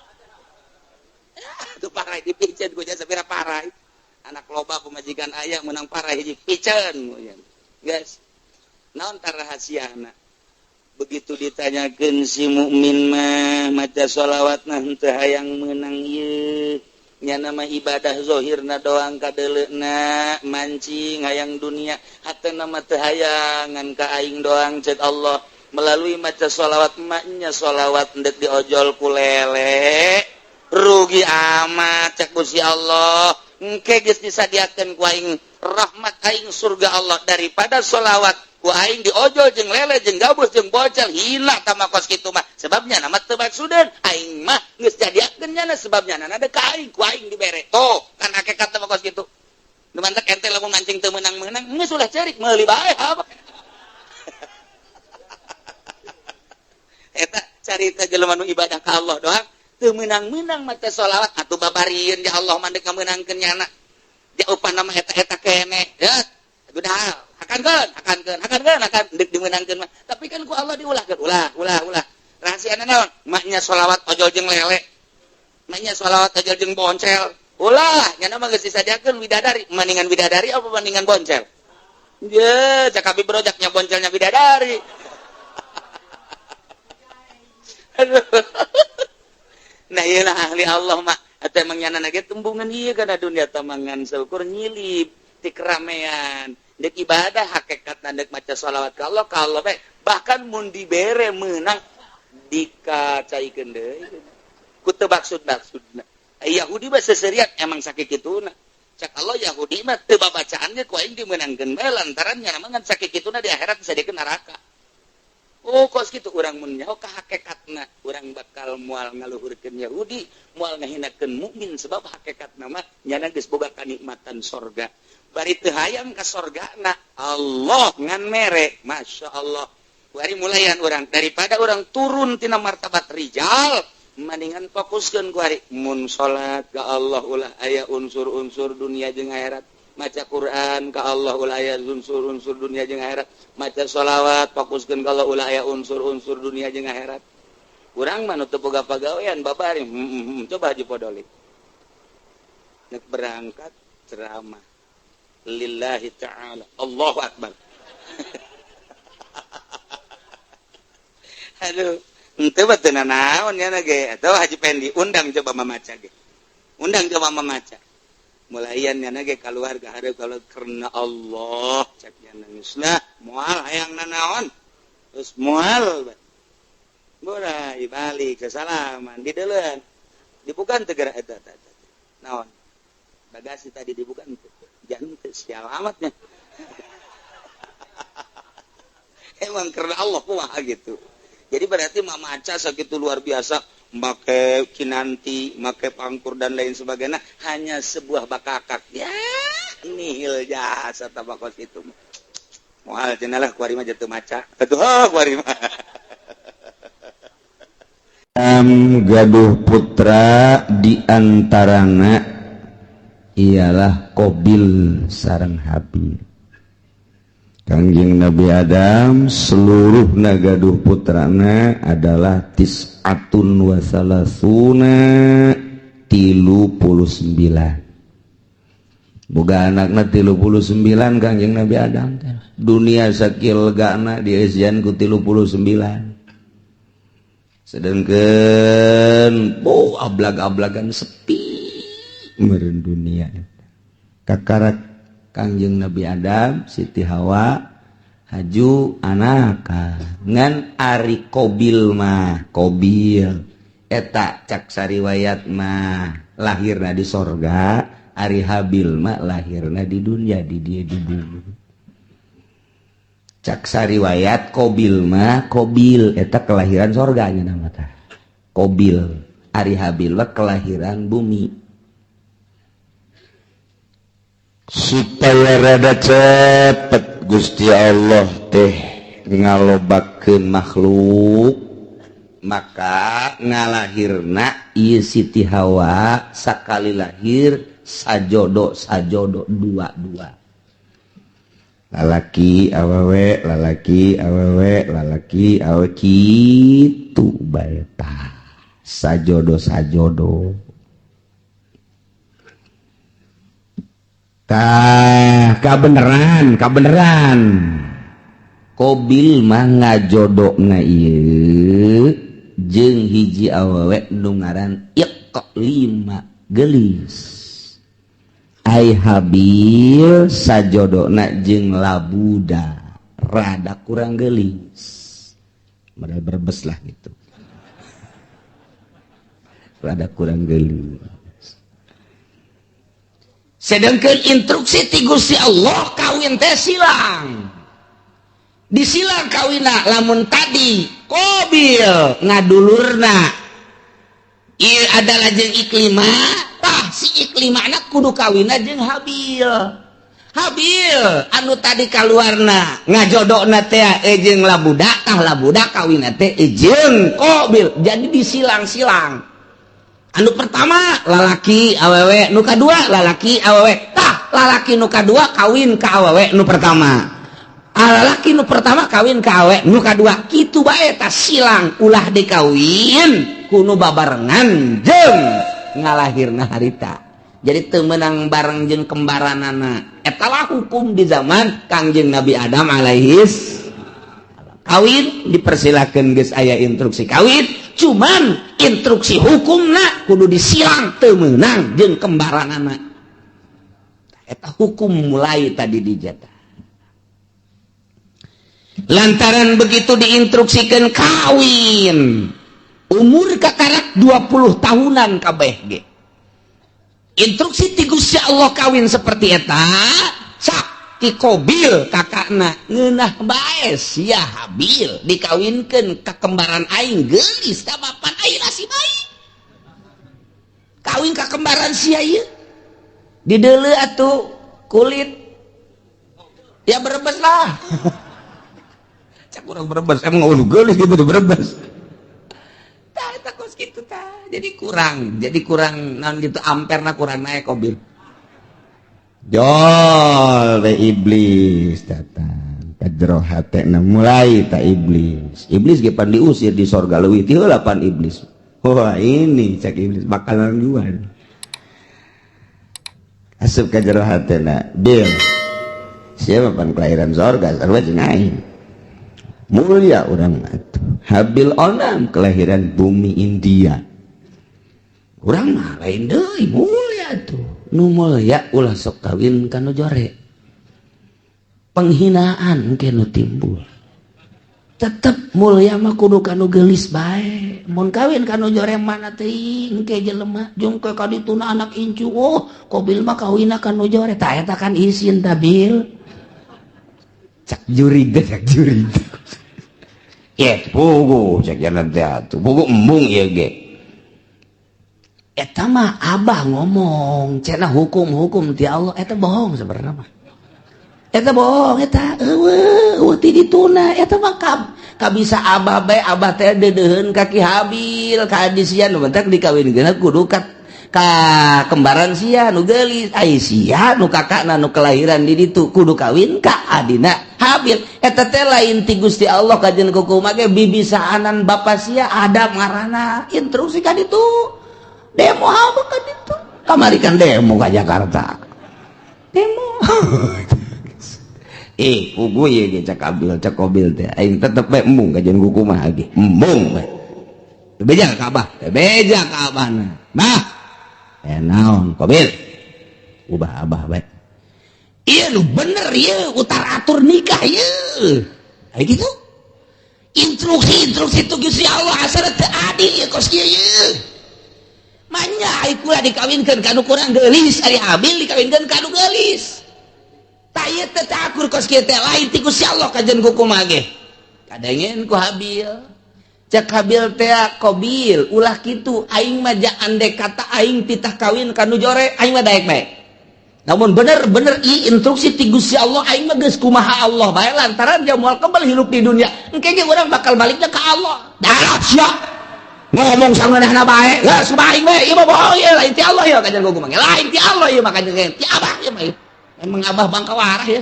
[SPEAKER 1] Tuh parai dipiceun ku jasa sapira parai. Anak loba pamajikan aya meunang parai hiji piceun guys. Naon tar rahasiana? Begitu ditanyakeun si mukmin mah maca sholawatna henteu hayang meunang ieu. Nyana mah ibadah zahirna doang kadeuleuna mancing hayang dunia hatena mah teu hayang ngan ka aing doang ceuk Allah. Melalui maca sholawat maknya sholawat ndek diojol ku lele rugi amat cek Gusti Allah. Engke geus disadiakeun ku aing rahmat aing surga Allah daripada sholawat ku aing diojol jeung lele jeung gabus jeung bocel hina tama kos kitu mah sebabnya nama teu maksudeun aing mah geus jadiakeun nyana sebabnya nana deuk ka aing ku aing dibere tuh kan hakikat tama kos kitu nu mantak ente lamun mancing teu meunang-meunang geus ulah ceurik meuli bae apa. Eta carita jelema nu ibadah ka Allah doang teu meunang-meunang maca sholawat atuh babarieun ya Allah mah deuk ngameunangkeun nyana jaupan nama eta-eta keneh ya udah akan deuk dimeunangkeun mah tapi kan ku Allah diulahkeun ulah ulah ulah rahasiana naon maknya sholawat ojol jeung lele maknya sholawat ojol jeung boncel ulah nyana mah geus disadiakeun widadari mendingan widadari apa mendingan boncel ye cak abi brojaknya boncelnya widadari. Nah ieu ahli Allah mah atuh emang nyana ge tembungan ieu kana dunia tamangan seukur nyilip ti keramaian dek ibadah hakikatna dek maca sholawat ka Allah ka Allah bae bahkan mun dibere meunang dikacaikeun deui ku teu maksud-maksudna. Yahudi mah seserian emang sakituna cak Allah Yahudi mah teu babacaan ge ku aing dimeunangkeun bae lantaran nyana mah ngan sakituna di akhirat disadiakeun neraka. Oh kos kitu urang mun nyaho ka hakikatna urang bakal moal ngaluhurkeun Yahudi moal ngahinakeun mukmin sebab hakikatna mah nyana geus boga kanikmatan sorga bari teu hayang ka sorgana Allah ngan mere Masya Allah. Bari mulayan urang daripada urang turun tina martabat rijal mendingan fokuskeun ku ari mun salat ka Allah ulah aya unsur-unsur dunia jeung akhirat maca Quran ka Allah ulah aya unsur-unsur dunia jeung akhirat maca sholawat fokuskeun ka Allah ulah aya unsur-unsur dunia jeung akhirat. Urang mah nu teu boga pagawean babari coba haji podolik nek berangkat ceramah lillahi ta'ala Allahu akbar. Aduh henteu mah teu nanaon nya ge atuh Haji Pendi undang coba mamaca ge undang coba mamaca mulayan nyana ge kaluarga hareup kalau karena Allah cek nyana geus lah moal hayang nanaon terus moal borai balik kesalaman di deuleun dibukan teu geura eta eta naon bagasi tadi dibukan teu jangan teu sial amatnya. Emang karena Allah kumaha gitu. Jadi berarti mamaca sakitu luar biasa make kinanti, make pangkur dan lain sebagainya hanya sebuah bakakak. Ya, nihil jasa tabakos itu. Moal cenah lah kuari mah jatuh maca. Atuh kuari mah. Adam gaduh putra diantarana ialah Qobil sareng Habil. Kangjeng Nabi Adam seluruh gaduh putrana adalah tis'atun wa salasuna, 39. Boga anakna 39 Kangjeng Nabi Adam teh. Dunia sakieu legana dieusian ku 39, sedangkan oh, ablag-ablagan sepi meureun dunia. Kakarak Kangjeng Nabi Adam, Siti Hawa haju anak ngan ari Kobil mah, Kobil eta cak sariwayat mah lahirna di sorga, ari Habil mah lahirna di dunia, di dia di bumi. Cak sariwayat Kobil mah, Kobil eta kelahiran sorganya nama tah Kobil, ari Habil mah kelahiran bumi. Supaya rada cepet Gusti Allah teh ngalobakeun makhluk, maka ngalahirna ieu Siti Hawa sakali lahir sajodo sajodo, dua-dua, lalaki awewe, lalaki awewe, lalaki awewe, kitu bae tah, sajodo sajodo. Tah, kabeneran kabeneran Kobil mah ngajodona ieu jeung hiji awewe nu ngaran Iqlima, gelis. Ai Habil sajodona jeung Labuda, rada kurang gelis, modal Brebes lah gitu, rada kurang gelis. Sedangkan instruksi ti Gusti Allah kawin teh silang, disilang kawina. Lamun tadi Kobil ngadulurna ieu adalah jeung Iklima, tah si Iklima anak kudu kawina jeung Habil. Habil anu tadi kaluarna ngajodokna teh jeung Labuda, tah Labuda kawina teh jeung Kobil. Jadi disilang-silang, anu pertama lalaki awewe, nu kadua lalaki awewe. Tah lalaki nu kadua kawin ka awewe nu pertama, lalaki nu pertama kawin ka awewe nu kadua, kitu bae tah silang, ulah dikawin kudu babarengan jeung ngalahirna harita, jadi teu meunang bareng jeung kembaranana. Eta lah hukum di zaman Kangjeng Nabi Adam alaihis. Kawin dipersilakan, geus aya instruksi kawin, cuman instruksi hukumna kudu disilang, teu meunang jeung kembaranana. Eta hukum mulai tadi dijata. Lantaran begitu diinstruksikan kawin umur kakarak 20 tahunan kabeh ge instruksi ti Gusti Allah kawin seperti eta. Sak ti Kobil kakakna ngeunah bae sia Habil dikawinkeun ka kembaran aing, geulis ka bapan aing si bae kawin ka kembaran sia ieu, dideuleu atuh kulit ya Brebes lah. Cak urang Brebes emang udah geulis gitu Brebes tah eta kos kitu tah. Jadi kurang naon gitu, amperna kurang naik. Kobil jol we iblis datang ka jero hatena, mulai tak iblis. Iblis ge pan diusir di sorga leuwih ti heula pan iblis. Wah, ini cek iblis bakalan juga asup ka jero hatena. Bil siapa pan kelahiran sorga, sarua jeung aing, mulia urang atuh. Habil onam kelahiran bumi India, urang mah lain deui, mulia tuh. Nu mulia ulah sok kawin ka nu jore, penghinaan ke nu timbul. Tetep mulia mah kudu ka nu geulis bae. Mun kawin ka nu jore mana teuing ke jelema jeung ke kadituna anak incu, oh Kobil mah kawinna ka nu jore, tah eta kan isin tabil. Cak jurig teh, cak jurig ye pugu, cak jalan teh atuh pugu embung ieu ge. Eta mah abah ngomong cenah hukum-hukum ti Allah, eta bohong sebenarnya mah, eta bohong eta, eueuh eueuh ti dituna eta mah. Kabisa abah bae, abah teh deudeuheun ka Ki Habil ka adi sia nu bentak dikawinkeun kudu ka kembaran sia nu geulis. Ai sia nu kakakna nu kelahiran di ditu kudu kawin ka adina Habil. Eta teh lain ti Gusti Allah kajen kukumaha ge, bibisaanan bapa sia Adam ngaranna, instruksi ka ditu. Demo apa ka ditu kamari kan, demo ka Jakarta, demo. Eh, pugu ye ge cak Abil, cak Kobil teh aing tetep bae embung kajen kukumaha ge, embung bae. Beja ka abah, beja ka abahna. Bah, eh naon Kobil? Ubah abah bae. Iya lu bener ieu utar atur nikah ieu. Kayak gitu. Instruksi instruksi itu Gusti Allah asal teu adil ieu kos kieu ieu. Manya ai kula dikawinkeun ka nu kurang geulis, ari Habil dikawinkeun ka nu geulis. Tah, ieu teh teu akur kos kieu teh, lain ti Gusti Allah kajen kukumaha ge. Kadengen ku Habil. Cek Habil teh, "Kobil, ulah kitu, aing mah ja andek kata aing titah kawin ka nu jore, aing mah daek bae. Namun bener-bener i instruksi ti Gusti Allah, aing mah geus kumaha Allah bae, lantaran dia moal kembali hidup di dunia. Engke ge urang bakal baliknya ke Allah." Dah sia. Ngomong sangeunahna bae. Geus kumaha aing bae, ieu mah bohong ieu, lain ti Allah ieu kajen kumaha. Lain ti Allah ieu mah kajen ti abah ieu mah. Emang abah bangka warah ya.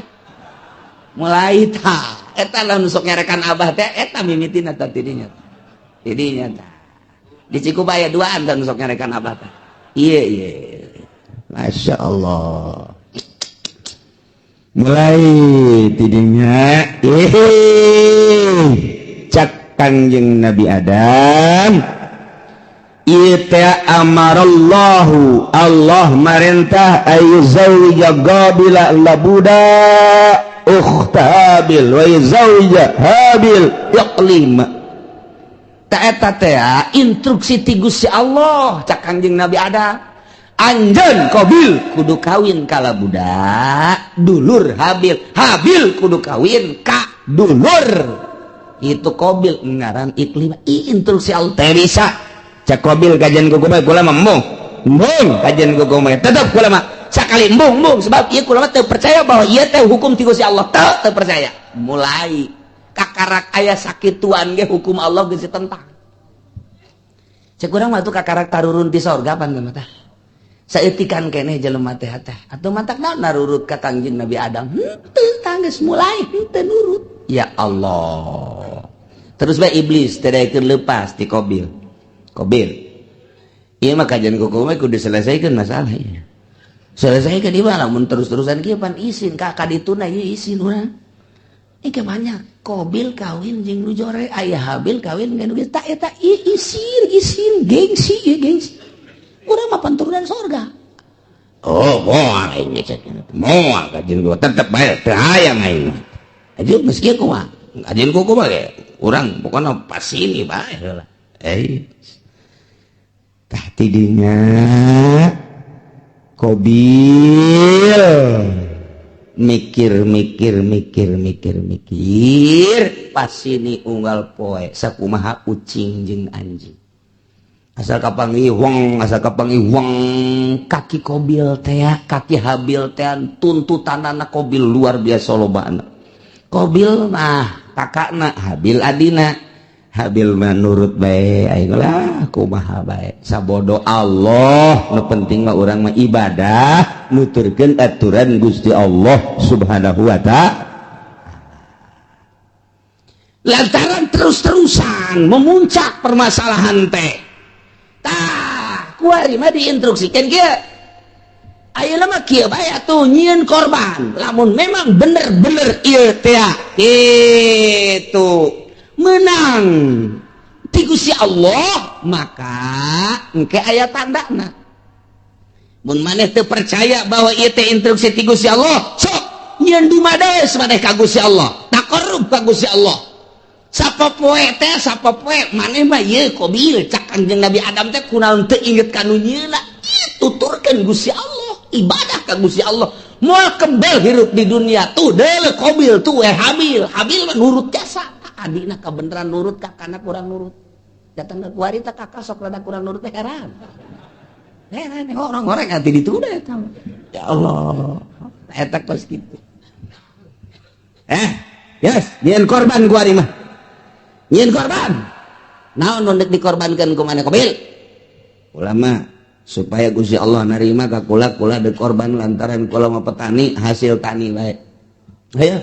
[SPEAKER 1] Mulai tah eta lah nu sok ngerekan abah teh eta mimitina tah tidinya. Tidinya tah. Di Cikupa aya duaan tah nu sok ngerekan abah teh. Iya.
[SPEAKER 3] Masya Allah. Mulai tidinya, eh, cak Kangjeng Nabi Adam, ieu teh amarallahu, Allah marentah ayyuzawwija Qabila labuda ukhta Habil wa yuzawwija Habil Iqlima.
[SPEAKER 1] Ta eta teh instruksi ti Gusti Allah. Cak Kangjeng Nabi Adam, anjeun Qabil kudu kawin ka budak dulur Habil, Habil kudu kawin ka dulur itu Qabil ngaran Iklimah. Instruksi Allah
[SPEAKER 3] teh bisa. Cak Qabil kajian kuku kula mah embung embung kajian kuku mah tetep kula mah
[SPEAKER 1] sakali embung embung, sebab ieu kula mah teu percaya bahwa ieu teh hukum ti Gusti Allah, teu teu percaya. Mulai kakarak aya sakituan ge hukum Allah geus tentang. Cek urang mah tuh kakarak tarurun ti sorga pan mah tah, saeutikan keneh jelema teh teh atuh, matak naon narurut ka Kangjeng Nabi Adam henteu tanggeus mulai henteu nurut. Ya Allah, terus bae iblis teh daekeun lepas ti Qabil. Qabil, ieu mah kajian kuku mah kudu diselesaikan masalah ieu, selesaikan di mana. Mun terus-terusan kieu pan isin ka kadituna ieu, isin urang. Ini banyak Qabil kawin jeung nu jore, aya Habil kawin jeung nu tak eta isin isin, gengsi ieu, gengsi. Urang mah turunan sorga.
[SPEAKER 3] Oh, moal aing cek, moal kajian gua tetep bae teu hayang aing. Aja meski kumaha kajian kuku mah ge urang pokona pas ini bae heula. Eh, tah tidinya Qabil mikir mikir mikir mikir mikir,
[SPEAKER 1] pas ini unggal poe sakumaha ucing jeung anjing asal kapanggih wong, asal kapanggih wong. Kaki Kobil teh, kaki Habil teh, tuntutan anak Kobil luar biasa lobana. Kobil mah kakakna, Habil adina.
[SPEAKER 3] Habil mah nurut bae, aing lah kumaha bae, sabodo Allah. Nu penting mah urang mah ibadah nuturkeun aturan Gusti Allah Subhanahu wa Ta'ala.
[SPEAKER 1] Lantaran terus-terusan memuncak permasalahan teh, tah kuari mah diinstruksikan kieu. Ayeuna mah kieu bae atuh, nyieun korban lamun memang bener-bener ieu teh kitu menang ti Gusti Allah, maka engke aya tandana. Mun maneh teu percaya bahwa ieu teh instruksi ti Gusti Allah, sok nyieun dumades maneh ka Gusti Allah, taqarrub ka Gusti Allah sapopoe teh, sapopoe maneh mah ieu Qabil. Cak Kangjeng Nabi Adam teh, kunaon teu inget ka nu nyieuna? Tuturkeun Gusti Allah, ibadah ka Gusti Allah, moal kembel hirup di dunia. Tuh deuleu Qabil tuh, eh, Habil. Habil mah nurut jasa adina, kebenaran nurut, kakana kurang nurut. Datang ke kuari teh kakak sok rada kurang nurut teh, heran heran orang-orang nanti ditunda eta. Ya Allah, eta kos kitu.
[SPEAKER 3] Eh, yes, nyieun korban kuari mah. Nyieun korban. Naon nu deuk dikorbankeun ku maneh, Kobil?
[SPEAKER 1] Ulama supaya Gusti Allah narima ka kula, kula deuk korban lantaran kula mah petani, hasil tani bae. Ayo.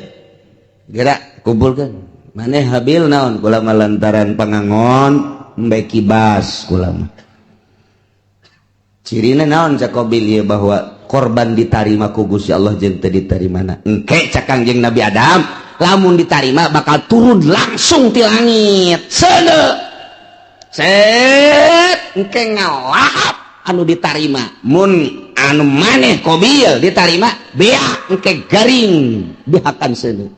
[SPEAKER 1] Gerak kumpulkeun. Maneh Habil naon? Kula mah lantaran pangangon embe kibas kula mah. Cirina naon cak Kobil ieu bahwa korban ditarima ku Gusti Allah jeung teu ditarimana? Engke cak Kangjeng Nabi Adam, lamun ditarima bakal turun langsung ti langit. Seuneu. Set engke ngalahap anu ditarima. Mun anu maneh Kobil ditarima, beak engke garing dihakan seuneu.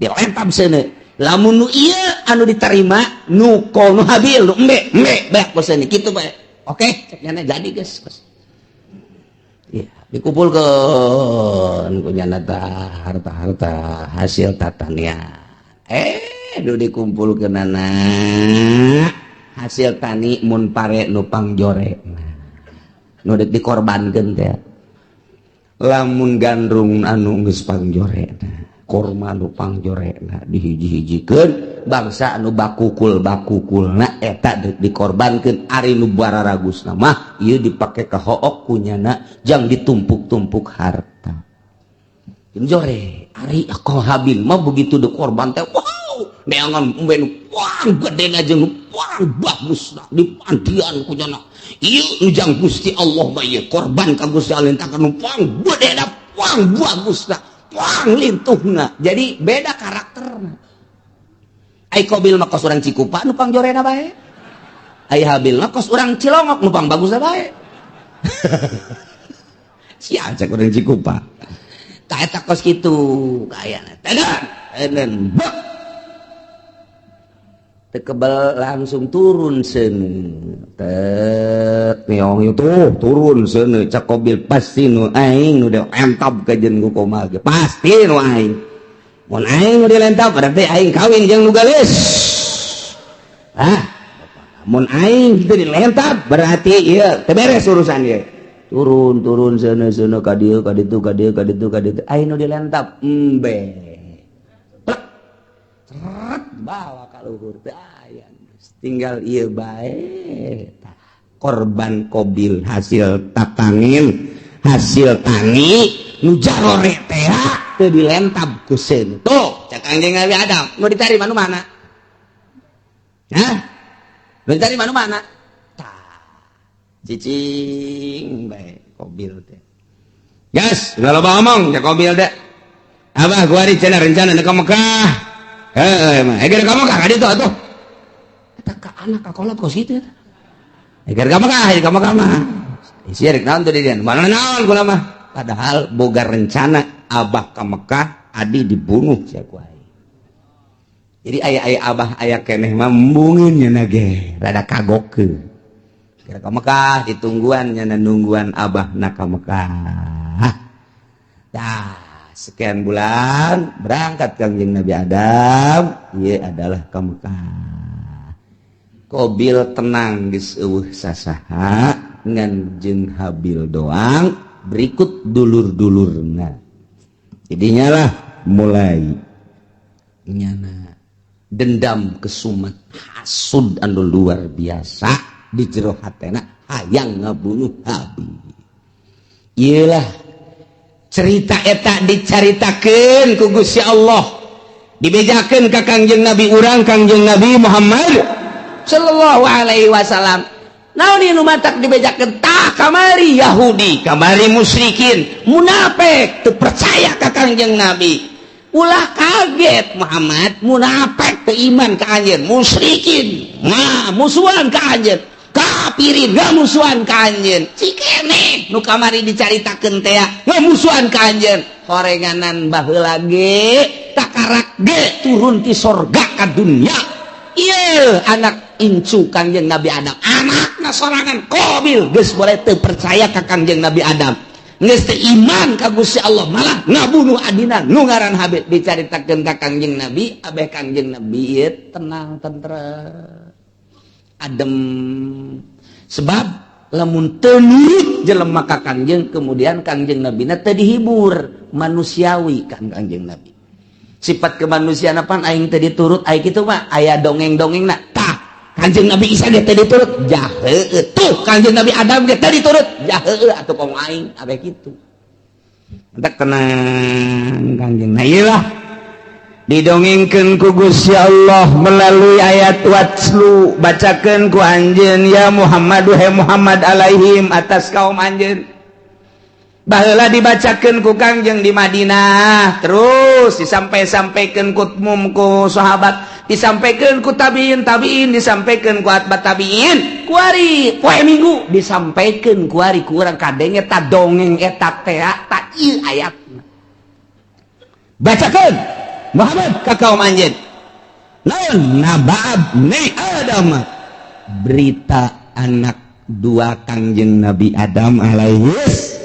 [SPEAKER 1] Dilempar seuneu. Lamun nu ieu anu ditarima nu ko nu Habil nu embe embe beak ku seuneu kitu bae. Oke, cek nyana jadi geus. Ya, dikumpulkeun ku nyana tah harta-harta hasil tatanian. Nu dikumpulkeunana hasil tani mun pare nu pangjore. Nu deuk dikorbankeun teh. Lamun gandrung anu geus pangjorena, korma nu pangjorena dihiji-hijikeun bangsa anu bakukul-bakukulna eta deuk dikorbankeun. Ari nu bararagusna mah ieu dipake ka hook ku nyana jang ditumpuk-tumpuk harta. Jore ari ko Habil mah begitu dikorban teh wow, neangan embe nu wah gede jeung nu wah bagusna dipandian ku nyana. Ieu nu jang Gusti Allah mah ieu korban ka Gusti Allah tah nu pang gede pang bagusna pang lintuhna. Jadi beda karakterna. Ai Kobil mah kos urang Cikupa nu pangjorena bae. Ai Habil mah kos urang Cilongok nu pang bagusna bae. Sia cek urang Cikupa. Tah eta kos kitu kayana. Tedan, eden bek. Teu kebel langsung turun seuneu. Tet meong itu turun seuneu cak Kobil pasti nu aing nu dilentab ka jeung ku komal ge. Pasti nu aing. Mun aing nu dilentab berarti aing kawin jeung nu geulis. Hah? Mun aing kitu dilentab berarti ieu teu beres urusan ieu. Turun turun seuneu seuneu ka dieu ka ditu ka dieu ka ditu ka ditu aing nu dilentab embe. Plek. Seret bawa ka luhur teu aya. Tinggal ieu bae. Korban Kobil hasil tatangin hasil tani nu jarore teh teu dilentab ku seuneu. Tuh cak Kangjeng Nabi Adam nu ditarima nu mana? Hah? Nu ditarima nu mana? Tah. Cicing bae Kobil teh. Gas, ulah loba omong cak Kobil teh. Abah kuari cenah rencana ka Mekah. Heuh mah, eger ka Mekah ka ditu atuh. Eta ka anak ka kolot kos kitu eta. Eger ka Mekah, ka Mekah mah. Isi rek naon teu di dieu? Mana naon kula mah. Padahal boga rencana abah ka Mekah, adi dibunuh sia ku aing. Jadi aya-aya abah aya keneh mah embungeun nya ge, rada kagokeun. Kira ka Mekah ditungguan nya nungguan abah na ka Mekah. Tah, sekian bulan berangkat Kangjeng Nabi Adam, ieu adalah ka Mekah. Kobil tenang geus eueuh sasaha ngan jeung Habil doang berikut dulur-dulurna. Jadinya lah mulai nyana dendam kesumat hasud anu luar biasa di jero hatena hayang ngabunuh Habil. Iyalah cerita eta dicaritakeun ku Gusti Allah, dibejakeun ka Kangjeng Nabi urang Kangjeng Nabi Muhammad sallallahu alaihi wasallam. Naon ieu nu matak dibejakeun? Tah kamari Yahudi, kamari musyrikin, munafik teu percaya ka Kangjeng Nabi. Ulah kaget Muhammad, munafik teu iman ka anjeun, musyrikin nah musuhan ka anjeun, kafirin ngamusuhan ka anjeun. Cikene nu kamari dicaritakeun teh ngamusuhan ka anjeun. Horenganan baheula ge takarak ge turun ti sorga ka dunya. Ieu anak incu Kangjeng Nabi Adam, anakna sorangan Qabil geus boleh teu percaya ka Kangjeng Nabi Adam, geus teu iman ka Gusti Allah, malah ngabunuh adina nu ngaran Habil. Dicaritakeun ka Kangjeng Nabi, abeh Kangjeng Nabi ieu tenang tentrem adem, sebab lamun teu nurut jelema ka Kangjeng, kemudian Kangjeng Nabi na teu dihibur manusiawi kan Kangjeng Nabi.
[SPEAKER 3] Sifat kemanusiaan apaan aing teh diturut, aing kitu mah aya dongeng-dongeng na. Tah, Kanjeng Nabi Isa ge teh diturut. Jah heueuh. Tuh Kanjeng Nabi Adam ge teh diturut. Jah heueuh atuh komo aing abe kitu. Entak tenang Kanjeng. Nah ieu lah didongengkeun ku Gusti Allah melalui ayat watlu, bacakeun ku anjeun ya Muhammad, he Muhammad, alaihim atas kaum anjeun. Baheula dibacakeun ku Kangjeng di Madinah, terus disampai-sampaikan ku mum ku sahabat, disampaikan ku tabiin tabiin, disampaikan ku atba tabiin, kuari poe Minggu disampaikan kuari ku urang kadenge eta dongeng eta teh ta ieu ayat. Bacakeun Muhammad ka kaum anjeun naon? Naba'ab ni Adam, berita anak dua Kangjeng Nabi Adam alaihis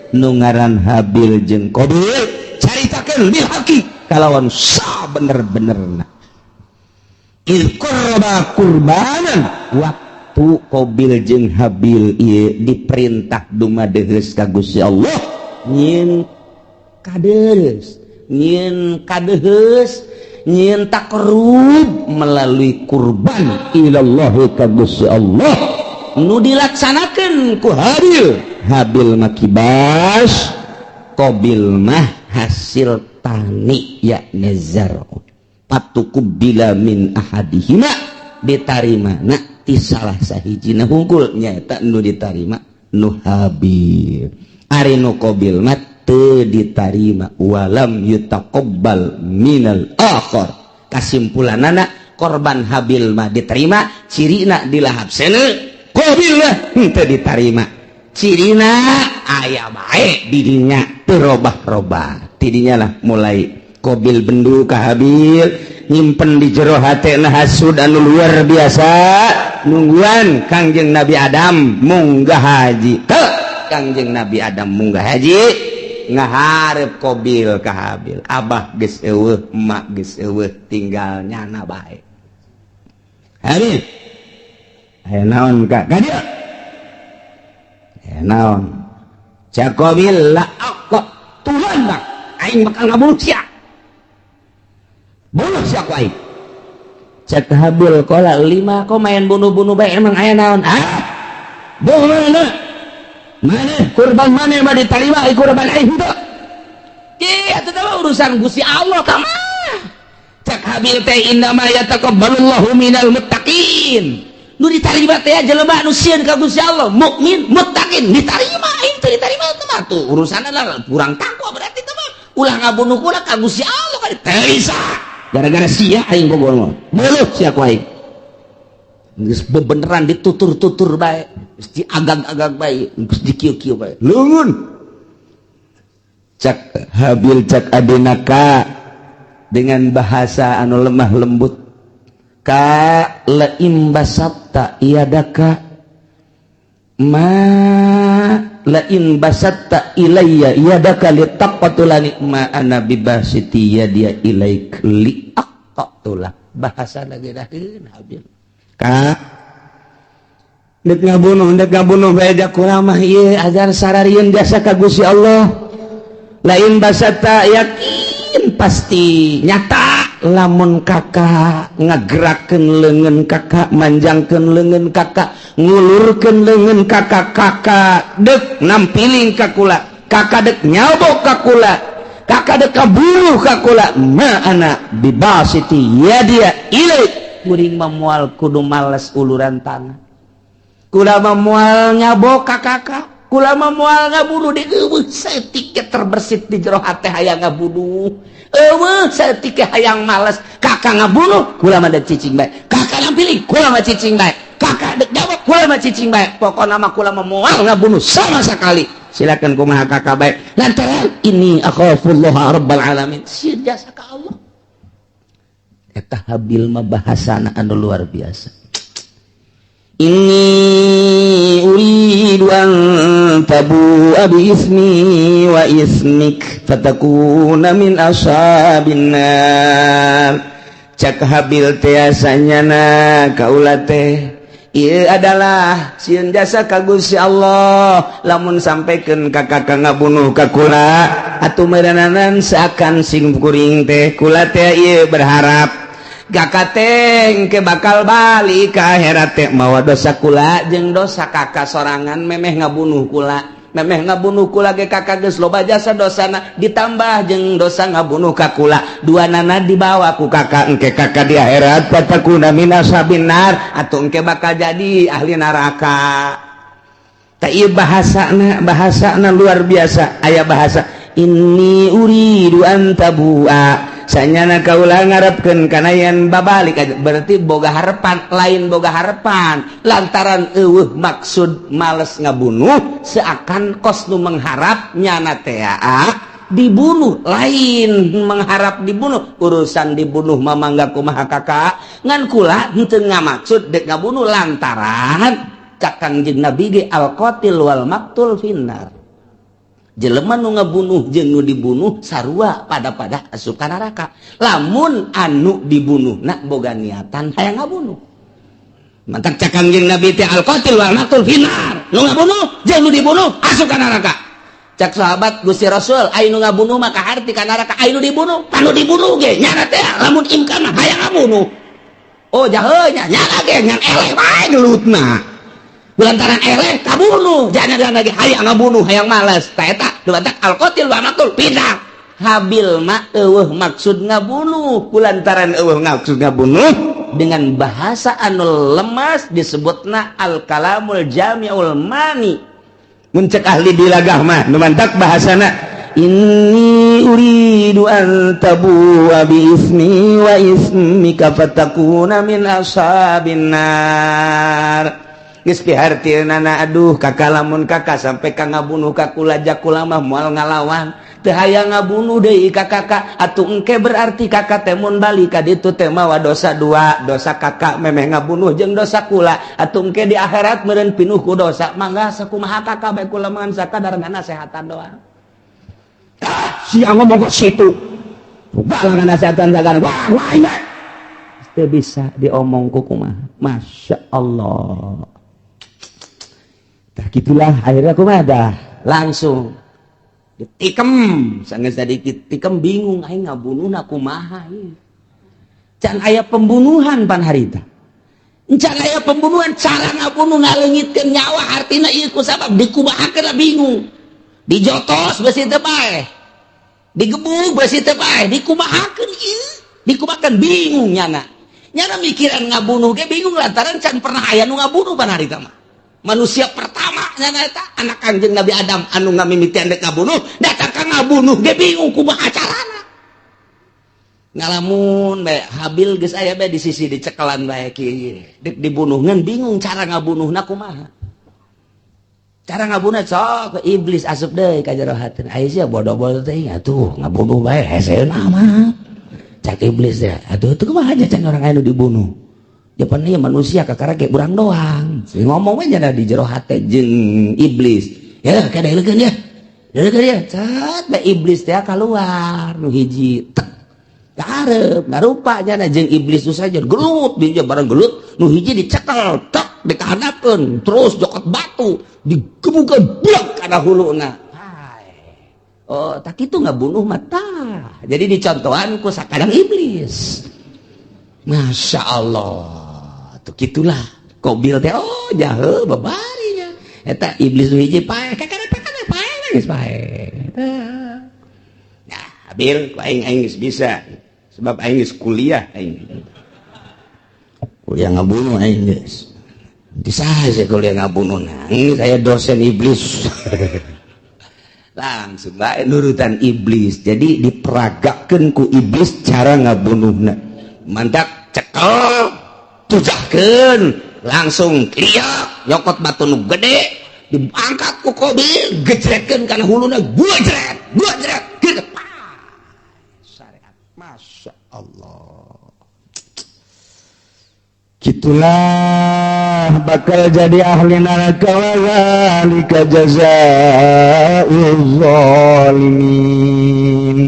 [SPEAKER 3] nu ngaran Habil jeung Qabil, caritakeun bil haqi kalawan sabener-benerna. Il qurba kurbanan, waktu Qabil jeung Habil ieu diperintah dumadeheus ka Gusti Allah nyieun kadeus, nyieun kadeheus, nyieun takarub melalui kurban ilallahi ka Gusti Allah nu dilaksanakeun ku Habil. Habil mah kibas, Qabil mah hasil tani, yakni zar'u. Fatuqubbila min ahadihima, ditarima na ti salah sahijina hungkul, nyaeta nu ditarima nu Habil. Ari nu Qabil mah teu ditarima, walam yutaqabbal minal akhar. Kasimpulanana korban Habil mah diterima, cirina dilahap seuneu. Qabil mah henteu ditarima, cirina aya bae didinya teu robah-robah. Tidinya lah mulai Qabil bendu ka Habil, nyimpen di jero hatena hasud anu luar biasa, nungguan Kangjeng Nabi Adam munggah haji. Ke Kangjeng Nabi Adam munggah haji, ngaharep Qabil ka Habil, abah geus eueuh, emak geus eueuh, tinggal nyana bae. Habil, aya naon ka ka dieu? Aya naon? Cak Qabil, la tuhan bang, aing bakal ngabunuh sia, bunuh sia ku aing. Cak Habil, qala lima, kok main bunuh-bunuh bae, emang aya naon? Ah, bunuh mana mana kurban mana mah diterima, ai kurban aing henteu. Ih, atuh mah urusan Gusti Allah ka mah. Cak Habil teh, innama yataqabbalullahu minal muttaqin, nu ditarima teh jelema nu sieun ka Gusti Allah, mukmin muttaqin ditarima, aing teu ditarima teh mah tuh urusanna lah kurang takwa berarti teh mah. Ulah ngabunuh kula ka Gusti Allah kan teu bisa, gara-gara sia aing pokokna bunuh sia ku aing. Geus bebeneran ditutur-tutur bae, geus diagag-agag bae, geus dikieu-kieu bae, leungeun. Cak Habil, cak adina ka dengan bahasa anu lemah lembut, ka laim basatta yadaka ma lain basatta ilayya yadaka litaqtulani ma ana bibasiti yadiya ilaik li aqtula. Bahasa lagi daheun Habil ka dek ngabunuh bae da kula mah ieu agar sararieun jasa ka Gusti Allah. Lain basatta, yakin pasti nyata lamun kakak ngagerakeun leungeun kakak, manjangkeun leungeun kakak, ngulurkeun leungeun kakak, kakak dek nampiling ka kula, kakak dek nyabok ka kula, kakak dek kabunuh ka kula, ma ana bibasiti yadiya ilaik, kuring mah moal kudu males uluran tangan, kula mah moal nyabok ka kakak, kula mah moal ngabunuh. Di eueuh saeutik terbersit di jero hate hayang ngabunuh, eueuh saeutik hayang males. Kakak ngabunuh kula mah dek cicing bae, kakak nampiling kula mah cicing bae, kakak dek jawab kula mah cicing bae. Pokona mah kula mah moal ngabunuh sama sekali, silakan kumaha kakak bae, lantaran ini akhafullah rabbal alamin, sieun jasa ka Allah. Eta Habil mah bahasana anu luar biasa. Inni uridu an tabu'a bi ismi wa ismik fatakuna min ashabin nar. Cak Habil teh, asanyana kaula teh. Ieu adalah sieun jasa ka Gusti Allah lamun sampaikan ka kakak ngabunuh ka kula atuh meureunanan seakan sing kuring teh kula teh ieu berharap kakak teh engke bakal balik ka akhirat teh mawa dosa kula jeung dosa kakak sorangan memeh ngabunuh kula, memeh ngabunuh kula ge kakak geus loba jasa dosana, ditambah jeung dosa ngabunuh ka kula, dua nana dibawa ku kakak, engke kakak di akhirat fatakuna min ashabin nar atau engke bakal jadi ahli neraka. Tah, ieu bahasana, bahasana luar biasa. Aya bahasa inni uridu an tabua, sanyana kaula ngarepkeun kana yen babalik aja. Berarti boga harapan, lain boga harapan lantaran eueuh maksud males ngabunuh, seakan kos nu mengharap nyana teh dibunuh, lain mengharap dibunuh. Urusan dibunuh mamangga kumaha kakak, ngan kula henteu ngamaksud dek ngabunuh lantaran cak Kangjeng Nabi ge al qatil wal maktul finnar, jelema nu ngabunuh jeung nu dibunuh sarua pada pada asup ka neraka lamun anu dibunuh nak boga niatan hayang ngabunuh. Mantak cak Kangjeng Nabi teh al qatil wal maktul finnar, nu ngabunuh jeung nu dibunuh asup ka neraka. Cak sahabat, Gusti Rasul, aya nu ngabunuh maka harti ka neraka, aya nu dibunuh, anu dibunuh ge nyana teh lamun imkan mah hayang ngabunuh. Oh, jahe nya, nyana ge ngan eleh wae gelutna, lantaran eleh kabunuh, jangan jangan lagi hayang ngabunuh, hayang males. Ta eta dibantak al qatil wa maktul pindah. Habil mah eueuh maksud ngabunuh, kulantaran eueuh maksud ngabunuh dengan bahasa anu lemas disebutna al kalamul jami'ul mani mun cek ahli balaghah mah. Nu mantak bahasana inni uridu an tabua bi ismi wa ismika fatakuna min ashabin nar. Geus pihartieunana, aduh kakak, lamun kakak sampai ka ngabunuh ka kula, kula mah moal ngalawan, teu hayang ngabunuh deui ka kakak. Atuh engke berarti kakak teh mun balik ka ditu teh mawa dosa dua, dosa kakak memeh ngabunuh jeung dosa kula. Atuh engke di akhirat meureun pinuh ku dosa. Mangga sakumaha kakak bae, kula mah sakadar ngasehatan doang. Ah, sia ngomong ke situ. Balah nasehatan sakadar. Wah, wah, teu bisa diomong ku kumaha. Masya Allah. Tah, gitulah akhirnya kumaha dah langsung ditikem. Sangat tadi ditikem, bingung aing ngabunuh kumaha ieu. Can aya pembunuhan pan harita. Can aya pembunuhan, cara ngabunuh ngaleungitkeun nyawa artina ieu ku sabab dikumahakeun lah, bingung. Dijotos besi teu paeh. Digebuk besi teu paeh, dikumahakeun ieu? Dikumahakeun, bingung nyana. Nyana mikiran ngabunuh ge bingung lantaran can pernah aya nu ngabunuh pan harita mah. Manusia pertama nyana eta anak Kanjeng Nabi Adam anu ngamimitian dek ngabunuh, datang ka ngabunuh ge bingung kumaha carana. Ngalamun bae Habil geus aya bae di sisi dicekelan bae kieu. Dek dibunuh ngan bingung cara ngabunuhna kumaha. Cara ngabunuh sok iblis asup deui ka jero hatina. Aya sia bodoh-bodoh teh, atuh ngabunuh bae hese mah. Cak iblis teh, atuh teu kumaha aja can orang anu dibunuh. Japan ieu manusia kakara ge urang doang. Si ngomong we nya di jero hate jeung iblis. Ya kada leukeun ya. Leukeun ya. Cat bae iblis teh keluar nu hiji. Tek. Karep ngarupa nya jeung iblis nu saja gelut dia bareng gelut, nu hiji dicekel tek dikahadapkeun, terus jokot batu digebukeun blek kana huluna. Hai. Oh, tak itu ngabunuh mata. Jadi dicontohan ku sakadang iblis. Masya Allah. Tuh gitulah. Kobil teh oh jahe babarinya. Eta iblis nu hiji paeh, kakara paeh paeh geus paeh. Nah, Habil ku aing, aing geus bisa. Sebab aing geus kuliah aing. Kuliah ngabunuh aing geus. Bisa sih kuliah ngabunuh. Nah, ini saya dosen iblis. Langsung bae nurutan iblis. Jadi diperagakeun ku iblis cara ngabunuhna. Mantak cekel, tujahkeun, langsung liak, nyokot batu nu gede, diangkat ku Kobil, gejretkeun kana huluna, gua jret, gitu. Syariat. Masya Allah.
[SPEAKER 1] Gitulah bakal jadi ahli neraka wa zalika jazaa'uz zalimin.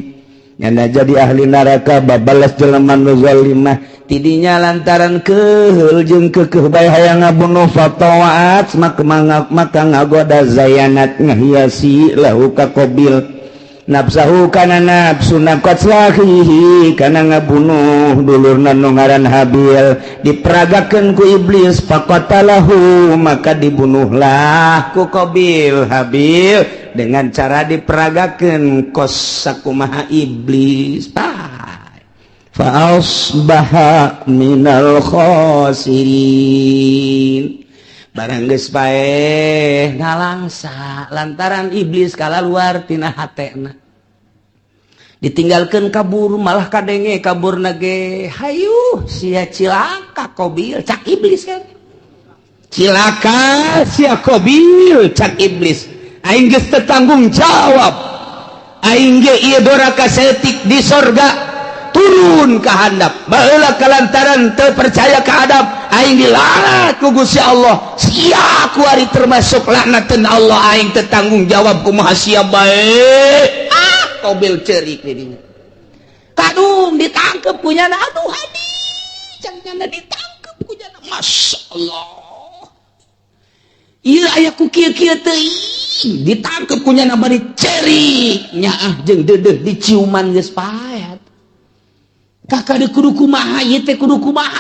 [SPEAKER 1] Nyana jadi ahli neraka babalas jelema nu zalimah tidinya lantaran keheul jeung keukeuh bae hayang ngabunuh. Fatawa'at, maka ngagoda, zayanat, ngahiasi, lahu ka Qabil, nafsahu kana nafsuna, qatla akhihi, kana ngabunuh dulurna nu ngaran Habil. Diperagakeun ku iblis, faqatalahu, maka dibunuhlah ku Qabil Habil dengan cara diperagakeun kos sakumaha iblis. Fa asbaha minal khasirin. Barang geus paeh ngalangsa lantaran iblis kalaluar tina hatena, ditinggalkan kabur. Malah kadenge kabur nage, "Hayu sia, cilaka Kobil," cak iblis kan. "Cilaka sia Kobil," cak iblis, "aing geus teu tanggung jawab. Aing ge ieu doraka saeutik di sorga, turun ke handap baheula kalantaran teu percaya ka Adam. Aing dilaknat ku Gusti Allah. Sia kuari termasuk laknateun Allah. Aing teu tanggung jawab, kumaha sia bae." Ah, Kobil cerik di dinya. Kadung ditangkep ku nyana. "Aduh, hadi," cak nyana, ditangkep ku nyana. Masya Allah, ieu aya ku kieu-kieu teuing. Ditangkep ku nyana bari cerik, nyaah jeung deudeuh diciuman, geus paet. Kakak di kudu kumaha ieu teh, kudu kumaha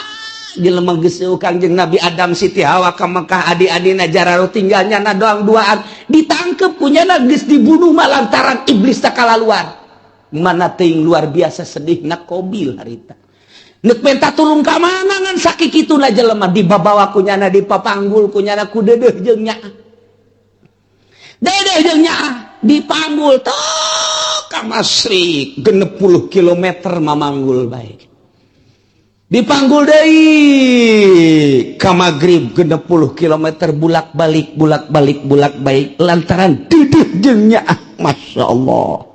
[SPEAKER 1] jelema? Geus Kangjeng Nabi Adam, Siti Hawa ka Mekah, adi-adina jararo, tinggal nyana doang duaan. Ditangkep ku nyana, geus dibunuh mah lantaran iblis tak kalaluar. Mana teuing luar biasa sedihna Kobil harita. Nek minta tulung ka mana ngan sakikituna jelema? Dibabawa ku nyana, dipapanggul ku nyana ku deudeuh jeung nyaah, deudeuh jeung nyaah dipanggul tok ka Masyrik 60 kilometer mamanggul bae. Dipanggul deui ka Maghrib 60 kilometer, bulak balik, bulak balik, bulak balik lantaran deudeuh jeung nyaah. Masya Allah,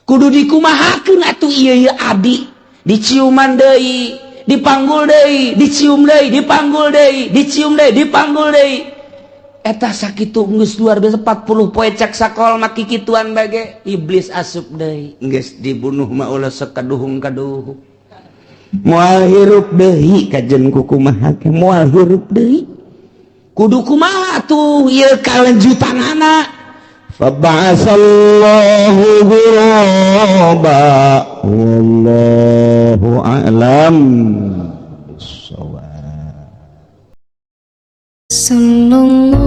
[SPEAKER 1] kudu dikumahakeun atuh ieu? Ieu adi diciuman deui, dipanggul deui, dicium deui, dipanggul deui, dicium deui, dipanggul deui. Eta sakitu geus luar biasa 40 poe cak sakol mah kikituan bage. Iblis asup deui, geus dibunuh mah ulah sekaduhung-kaduhung, moal hirup deui. Kajen ku kumaha ge moal hirup deui, kudu kumaha tuh ieu kalanjutanana? فبعث الله غرابا والله أعلم بالصواب.
[SPEAKER 2] صلى الله